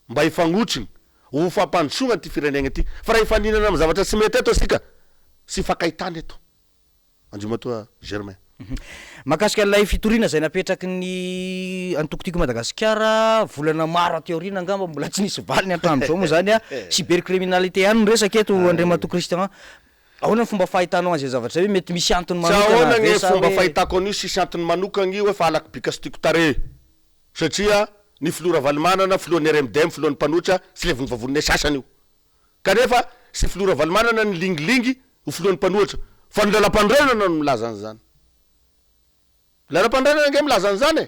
[SPEAKER 2] mba hifagnotrigny ho fampandrosoagna an'ity firenegna ity fa raha hifaninana amin'ny zavatra tsy mety eto asika tsy hifankahitana eto. Andriamatoa Germain.
[SPEAKER 1] Mahakasika an'ilay fitoriana izay napetraky ny antoko Tiako i Madagasikara, volana maro aty aoriana angamba mbola tsy nisy valiny hatramin'izao moa izany an, cybercriminalité ihany no resaka eto Andriamatoa Christian. Ahoana ny fomba fahitanao an'izay zavatra izay hoe mety misy antony
[SPEAKER 2] Tsy
[SPEAKER 1] manokana
[SPEAKER 2] ahoana
[SPEAKER 1] ve
[SPEAKER 2] gne
[SPEAKER 1] sa
[SPEAKER 2] fomba
[SPEAKER 1] hoe.
[SPEAKER 2] fahitako an'io, tsisy antony manokagna io fa halako bika sy tiako tarehy satria ny filoha Ravalomanana, filohan'ny RMDM, filohan'ny mpanohitra tsy levon'ny vavoninay sasany io. Kanefa tsy filoha Ravalomanana nilingilingy ho filohan'ny mpanohitra fa ny lalampanorenana no milaza an'izany. Lalampanorenana ange milaza an'izany e!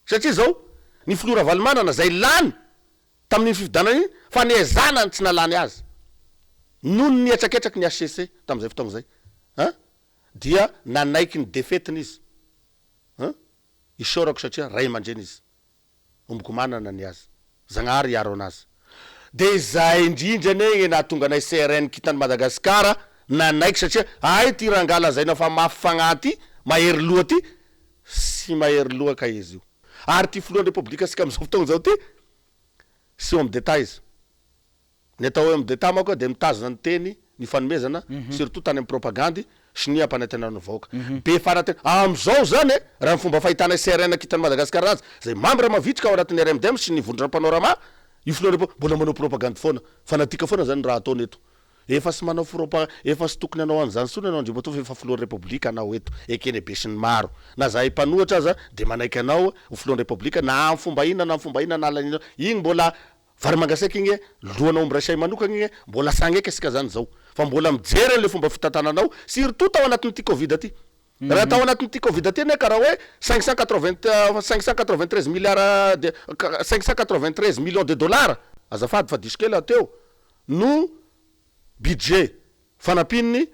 [SPEAKER 2] Satria izao, ny filoha Ravalomanana izay lany tamin'iny fifidianana iny fa niezahana ny tsy nahalany azy noho ny nihetraketraky ny HCC tamin'izay fotoagna izay an! dia nanaiky ny defetiny izy an! Isaorako satria ray aman-dreny izy. Ombiko manana ny azy. Zagnahary hiaro anazy. De izay indrindra anie gne nahatonga anay CRN kintan'i Madagasikara nanaiky satria hay ty rangahy lazaina fa mafy fagnahy ty, mahery loha ty, sy mahery loha ka izy io. Ary ty filohan'ny Repoblika-tsika amizao fotoagna zao ty, sy homme d'Etat izy. Ny atao hoe homme d'Etat manko dia mitazona ny teny nifanomezana surtout tany amin'ny propagandy sy ny ampanantenana ny vahoaka. Be fanantena. Amin'izao izany e, raha ny fomba fahitanay CRN Kintan'i Madagasikara azy, izay membre mavitrika ao anatin'ny RMDM sy ny vondrona Panorama, io filoha repo, mbola manao propagandy foana. Fanatika foana izany ny raha ataony eto. Efa tsy manao fropa, efa tsy tokony hanao an'izany intsony ianao Andriamatoa fa efa filohan'ny Repoblika anao eto. Eken'ny besinimaro. Na zahay mpanohitra aza dia manaiky anao ho filohan'ny Repoblika na amin'ny fomba inona na amin'ny fomba inona na lanianao. Igny mbola Vary mangatsiaka igny e, lohana omby raisay manokagna igny e, mbola sagna eky asika zany zao, fa mbola mijery anle fomba fitantananao, surtout tao anatin'ity covid ty, raha tao anatin'ity covid ty anie karaha hoe 580 593 milliards de 593 millions de dollars, azafady fa diso kely aho teo, no budget fanampian'ny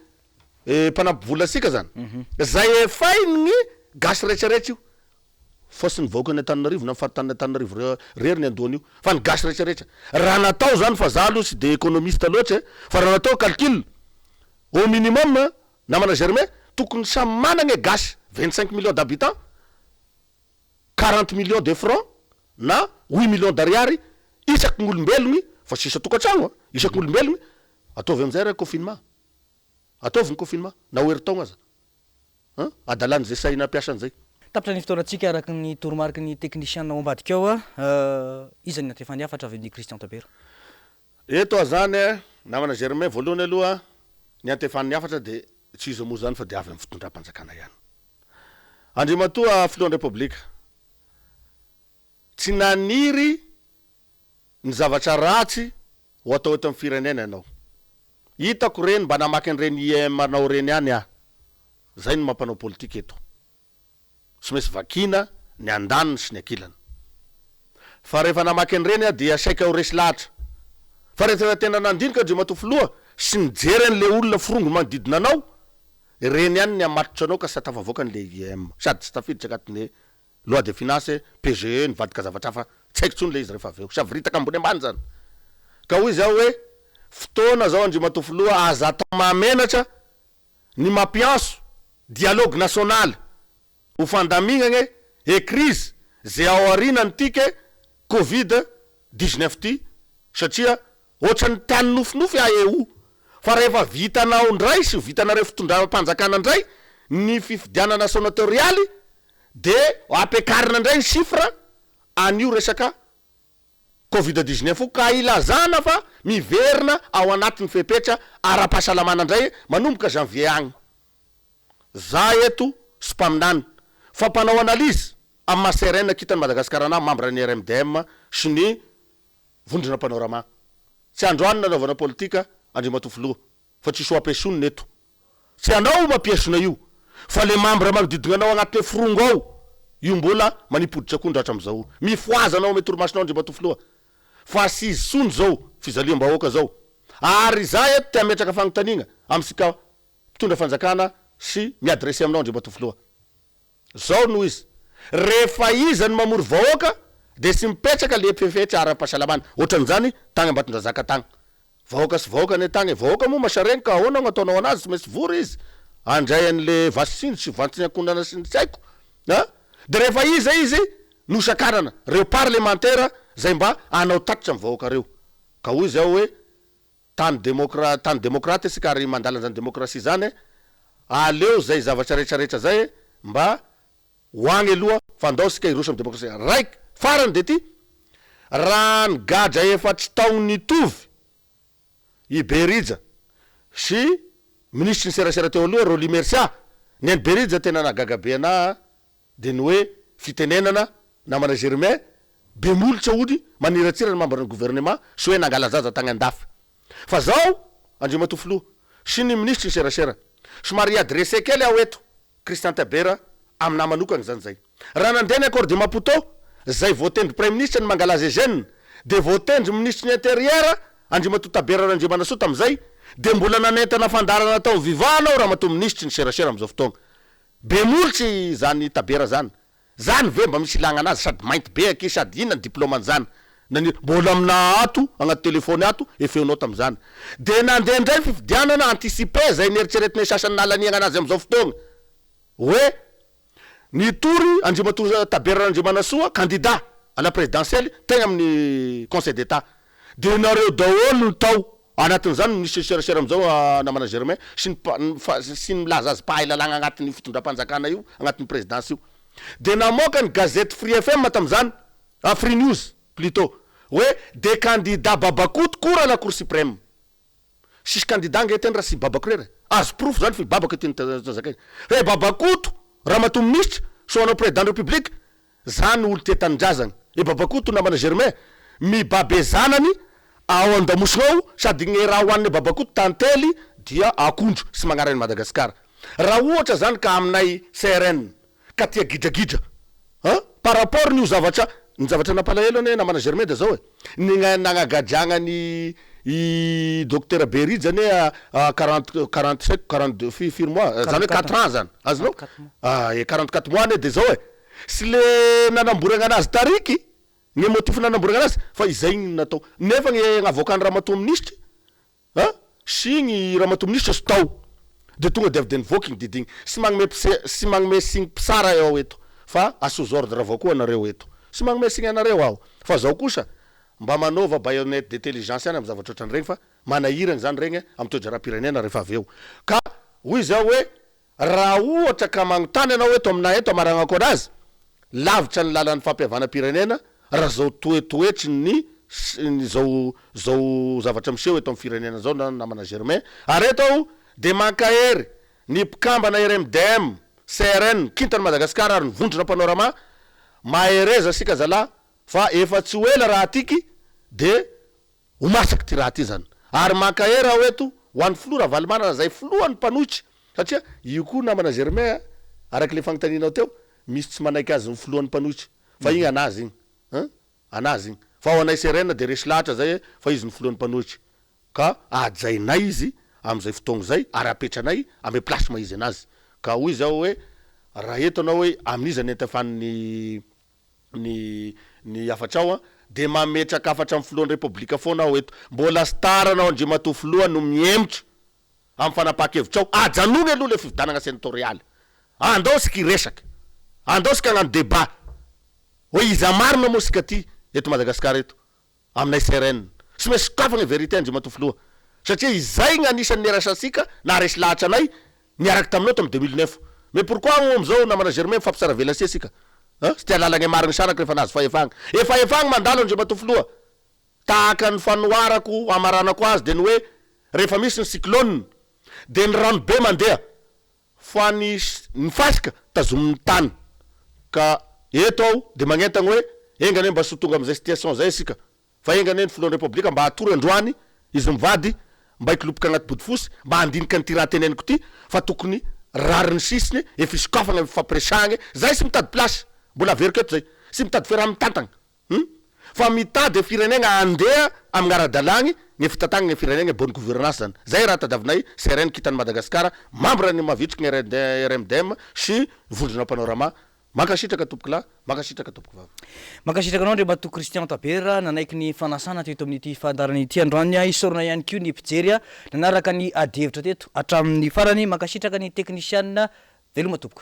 [SPEAKER 2] mpanampy vola asika zany, zay efain'ny gasy retraretra io. Fa tsy ny vahoakan'i Antananarivo na ny faritanin'i Antananarivo rery ny andohany io fa ny gasy rehetra rehetra. Raha natao zany fa za aloha tsy de economiste loatra e, fa raha natao calcul au minimum namana Germain tokony samy managna e gasy 25 millions d'habitants 40 millions de francs na 8 millions d'ariary isaky ny olombelogny fa tsy isan-tokantragno a, isaky ny olombelogny, ataovy amizay ra confinement, ataovy ny confinement na ho heritaogna aza. An? Adalan'izay sahy nampiasa an'izay.
[SPEAKER 1] Tapitra ny fotoanantsika araka ny toromariky ny teknisiana ao ambadika ao. Iza ny antefan'ny hafatra avy amin'i Christian Tabera?
[SPEAKER 2] Eto aho izany namana Germain, voalohany aloha ny antefan'ny hafatra dia tsy iza moa izany fa dia avy amin'ny fitondram-panjakana ihany. Andriamatoa Filohan'ny Repoblika, tsy naniry ny zavatra ratsy ho atao eto amin'ny firenena ianao. Hitako ireny mba namaky an'ireny IEM anao ireny ihany aho. Zay no mampanao politika eto. Tsy maintsy vakiana ny andaniny sy ny ankilany. Fa rehefa namaky an'ireny aho dia saika ho resy lahatra. Fa rehefa tena nandinika Andriamatoa Filoha sy nijery an'ilay olona forongo manodidina anao, ireny ihany ny hamatotra anao ka tsy tafavoaka an'ilay IEM. Sady tsy tafiditra agnatin'ny Loi de finance, PGE nivadika zavatra hafa tsy haiko tsony le izy rehefa avy eo. Savoritaka ambony ambany zany. Ka hoy zaho hoe fotoana zao Andriamatoa Filoha aza atao mahamenatra ny mampiantso dialogue national ho fandamignagna e crise ze ao aorianan'ity ke covid 19 ty satria Ohatran'ny tany nofinofy AEO. Fa rehefa vitanao indray sy vitanareo fitondram-panjakana indray ny fifidianana senatorialy de ampiakarina indray ny chiffre an'io resaka covid 19 io ka ilazana fa miverina ao anatin'ny fepetra ara-pahasalamana indray manomboka janvier agny. Za eto sy mpaminany fa mpanao analyse amin'ny maha CRN kintan'i Madagasikara anah membre ny RMDM sy ny Vondrona Panorama. Tsy androany nanaovana politika Andriamatoa Filoha fa tsisy ho ampiesonina eto. Tsy anao io mampiesona io fa le membre manodidina anao agnatin'le forongo ao io mbola manipy hoditra akondro hatramizao. Mifohaza anao ame torimasonao Andriamatoa Filoha fa tsy izy tsony zao fijaliam-bahoaka zao. Ary za eto te hametraka fagnontaniagna amintsika mpitondra fanjakana sy mi-adresser aminao Andriamatoa Filoha. Zao no izy, rehefa iza no mamory vahoaka dia tsy mipetraka le fefetra ara-pahasalamana, otran'izany tagny Ambatondrazaka tagny, vahoaka sy vahoaka anie tagny e, vahoaka moa masaregny ka ahoana no ataonao anazy, tsy maintsy vory izy handray an'le vasinjo sy vantsin'ankohonana sy ny tsy haiko a! De rehefa iza izy no sakanana reo parlemantera zay mba hanao tatitra am vahoaka reo. Ka hoy zao hoe tany demokra tany demokraty isika ary mandala an'zany demokrasia zany, aleo zay zavatra rehetra rehetra zay mba ho agny aloha fa andao isika hiroso am demokrasia. Raik farany de ty, raha ny gadra efa tsy taogno nitovy i Berija sy minisitry ny serasera teo aloha Rolly Mercia, ny an'i Berija tena nahagaga be anah dia ny hoe fitenenana namana Germain be molotra hody maniratsira ny membre ny gouvernement sy hoe nangala-jaza tagny andafy. Fa zao Andriamatoa Filoha sy ny minisitry ny serasera, somary hi-adresser kely aho eto Christian Tabera aminahy manokana izany zay. Raha nandeha ny accord de Maputo, zay voatendry praiminisitra ny Mangalaza Eugène, dia voatendry minisitry ny intérieur Andriamatoa Tabera Randriamanasoa tamin'izay, dia mbola nanentana fandaharana tao amin'ny Viva anao Ramatoa minisitry ny serasera amin'izao fotoagna. Be molotra izany Tabera zany. Zany ve mba misy ilagna anazy sady mainty be akia sady inona ny diplôme an'izany. Nani mbola aminà ato agnaty telephone ato e feonao tam'zany. De nandeha ndray fifidianana anticiper zay neritreretinay sasany nahalaniagna anazy am'zao fotoagna hoe nitory Andriamatoa Tabera Randriamanasoa candidat à la présidentielle tegna amin'ny conseil d'Etat. De nareo daholo no tao anatin'izany ny minisitry ny serasera am'zao namana Germain sy ny mpa- ny fa- sy ny milaza azy mpahay lalàgna agnatin'io fitondram-panjakana io agnatin'ny présidence io. De namoaka ny gazety Free FM tam'zany Ah free news plutot hoe des candidats babakoto cours à la cour supreme. Sisy candidat ange teny raha tsy i babako irery e. Azo porofo zany fa i babako ity no zakaina. Fa i babakoto ramatoa minisitra so hanao président république zany olo tia tanindrazagna. I babakoto namana Germain mibabe zanany ao andamosina ao sady gne raha hohaniny babakoto tantely dia akondro sy magnary an'i Madagascar. Raha ohatra zany ka aminay CRN ka tia gidragidra an! Par rapport ny ho zavatra, ny zavatra nampalahelo anie namana Germain de zao e, ny nagnagadragna an'i i Docteur Berija anie 40 45 42 firy firy mois zany hoe quatre ans zany, azonao? Ah e 44 mois anie de zao e, sy le nanamboragna anazy tariky, ny motif nanamboragna anazy fa izay no natao, nefa ny avoakan'i ramatoa minisitry A! Sy igny ramatoa minisitra sy tao de tonga de avy de nivoaka igny didy igny. Sy magnome mpise sy magnome signe mpitsara aho eto fa à sous ordre avao koa anareo eto. Sy magnome signe anareo aho fa zao kosa mba manaova baïonnette d'intelligence ihany am zavatra ohatran'iregny fa manahiragna zany regny am toe-draharaham-pirenena rehefa avy eo. Ka hoy zaho hoe Raha ohatra ka magnontany ianao eto aminay eto amaragnako anazy, lavitra ny lalan'ny fampihavanam-pirenena raha zao toetoetry ny ny zao zao zavatra miseho eto amin'ny firenena zao na namana Germain, ary eto aho dia mankahery ny mpikambana RMDM, CRN, Kintan'i Madagasikara ary ny vondrona Panorama, mahereza isika zalahy fa efa tsy ho ela raha atiky dia Ho masaky ty raha ty zany. Ary mankahery aho eto ho an'ny filoha Ravalomanana zay filohan'ny mpanohitra satria io koa namana Germain a, araka le fagnontanianao teo, misy tsy manaiky azy ho filohan'ny mpanohitra fa igny anazy igny an, anazy igny. Fa ho anay CRN de resy lahatra zay fa izy no filohan'ny mpanohitra ka hajainay izy am'zay fotoagna zay ary apetranay ame place maha izy anazy. Ka hoy zaho hoe raha eto anao hoe amin'iza ny antefan'ny ny ny hafatrao an, dia mametraka hafatra amin'ny filohan'ny Repoblika foana aho eto. Mbola star anao Andriamatoa Filoha no mihemotra amin'ny fanapahan-kevitrao. Ajanony aloha ilay fifidianana senatorialy. Andao isika hiresaka. Andao isika hagnano débat hoe iza marina moa isika ty eto Madagasikara eto. Aminay CRN. Tsy maintsy sokafana ny vérité Andriamatoa Filoha. Satria izay gny anisan'ny niraisantsika naharesy lahatra anay niaraka taminao tamin'ny 2009. Mais pourquoi moa amizao namana Germain mifampisara velasia isika? Hein? Tsy te hahalala gny marigny saraka rehefa nahazo fahefagna. E fahefagna mandalo Andriamatoa Filoha. Tahaka ny fanoharako hamaranako azy dia ny hoe rehefa misy ny cyclone dia ny rano be mandeha Fa ny ny fasika tazomin'ny tany. Ka eto aho dia magnentagna hoe enga anie mba tsy ho tonga amin'izay situation zay isika fa enga anie ny filohan'ny Repoblika mba hatory androany izy mivady mba hikolopoka agnaty bodifosy mba handinika an'ity raha teneniko ity fa tokony rariny sisiny e fisokafagna e fifampiresahagna e zahay tsy mitady place mbola averiko eto zay tsy mitady fiaraha-mitantagna Hum? Fa mitady e firenegna handeha amigny ara-dalàgny gne fitantagnagna e firenegna, bonne gouvernance zany. Zay raha tadiavinay CRN Kintan'i Madagasikara, membre ny mavitriky ny RMDM sy vondrona Panorama. Mankasitraka tompokolahy, mankasitraka tompokovavy.
[SPEAKER 1] Mankasitraka anao Andriamatoa Christian Tabera nanaiky ny fanasana teto amin'ity fandaharana ity androany. Isaorana ihany koa ny mpijery nanaraka ny adihevitra teto hatramin'ny farany. Mankasitraka ny teknisianina. Veloma tompoko.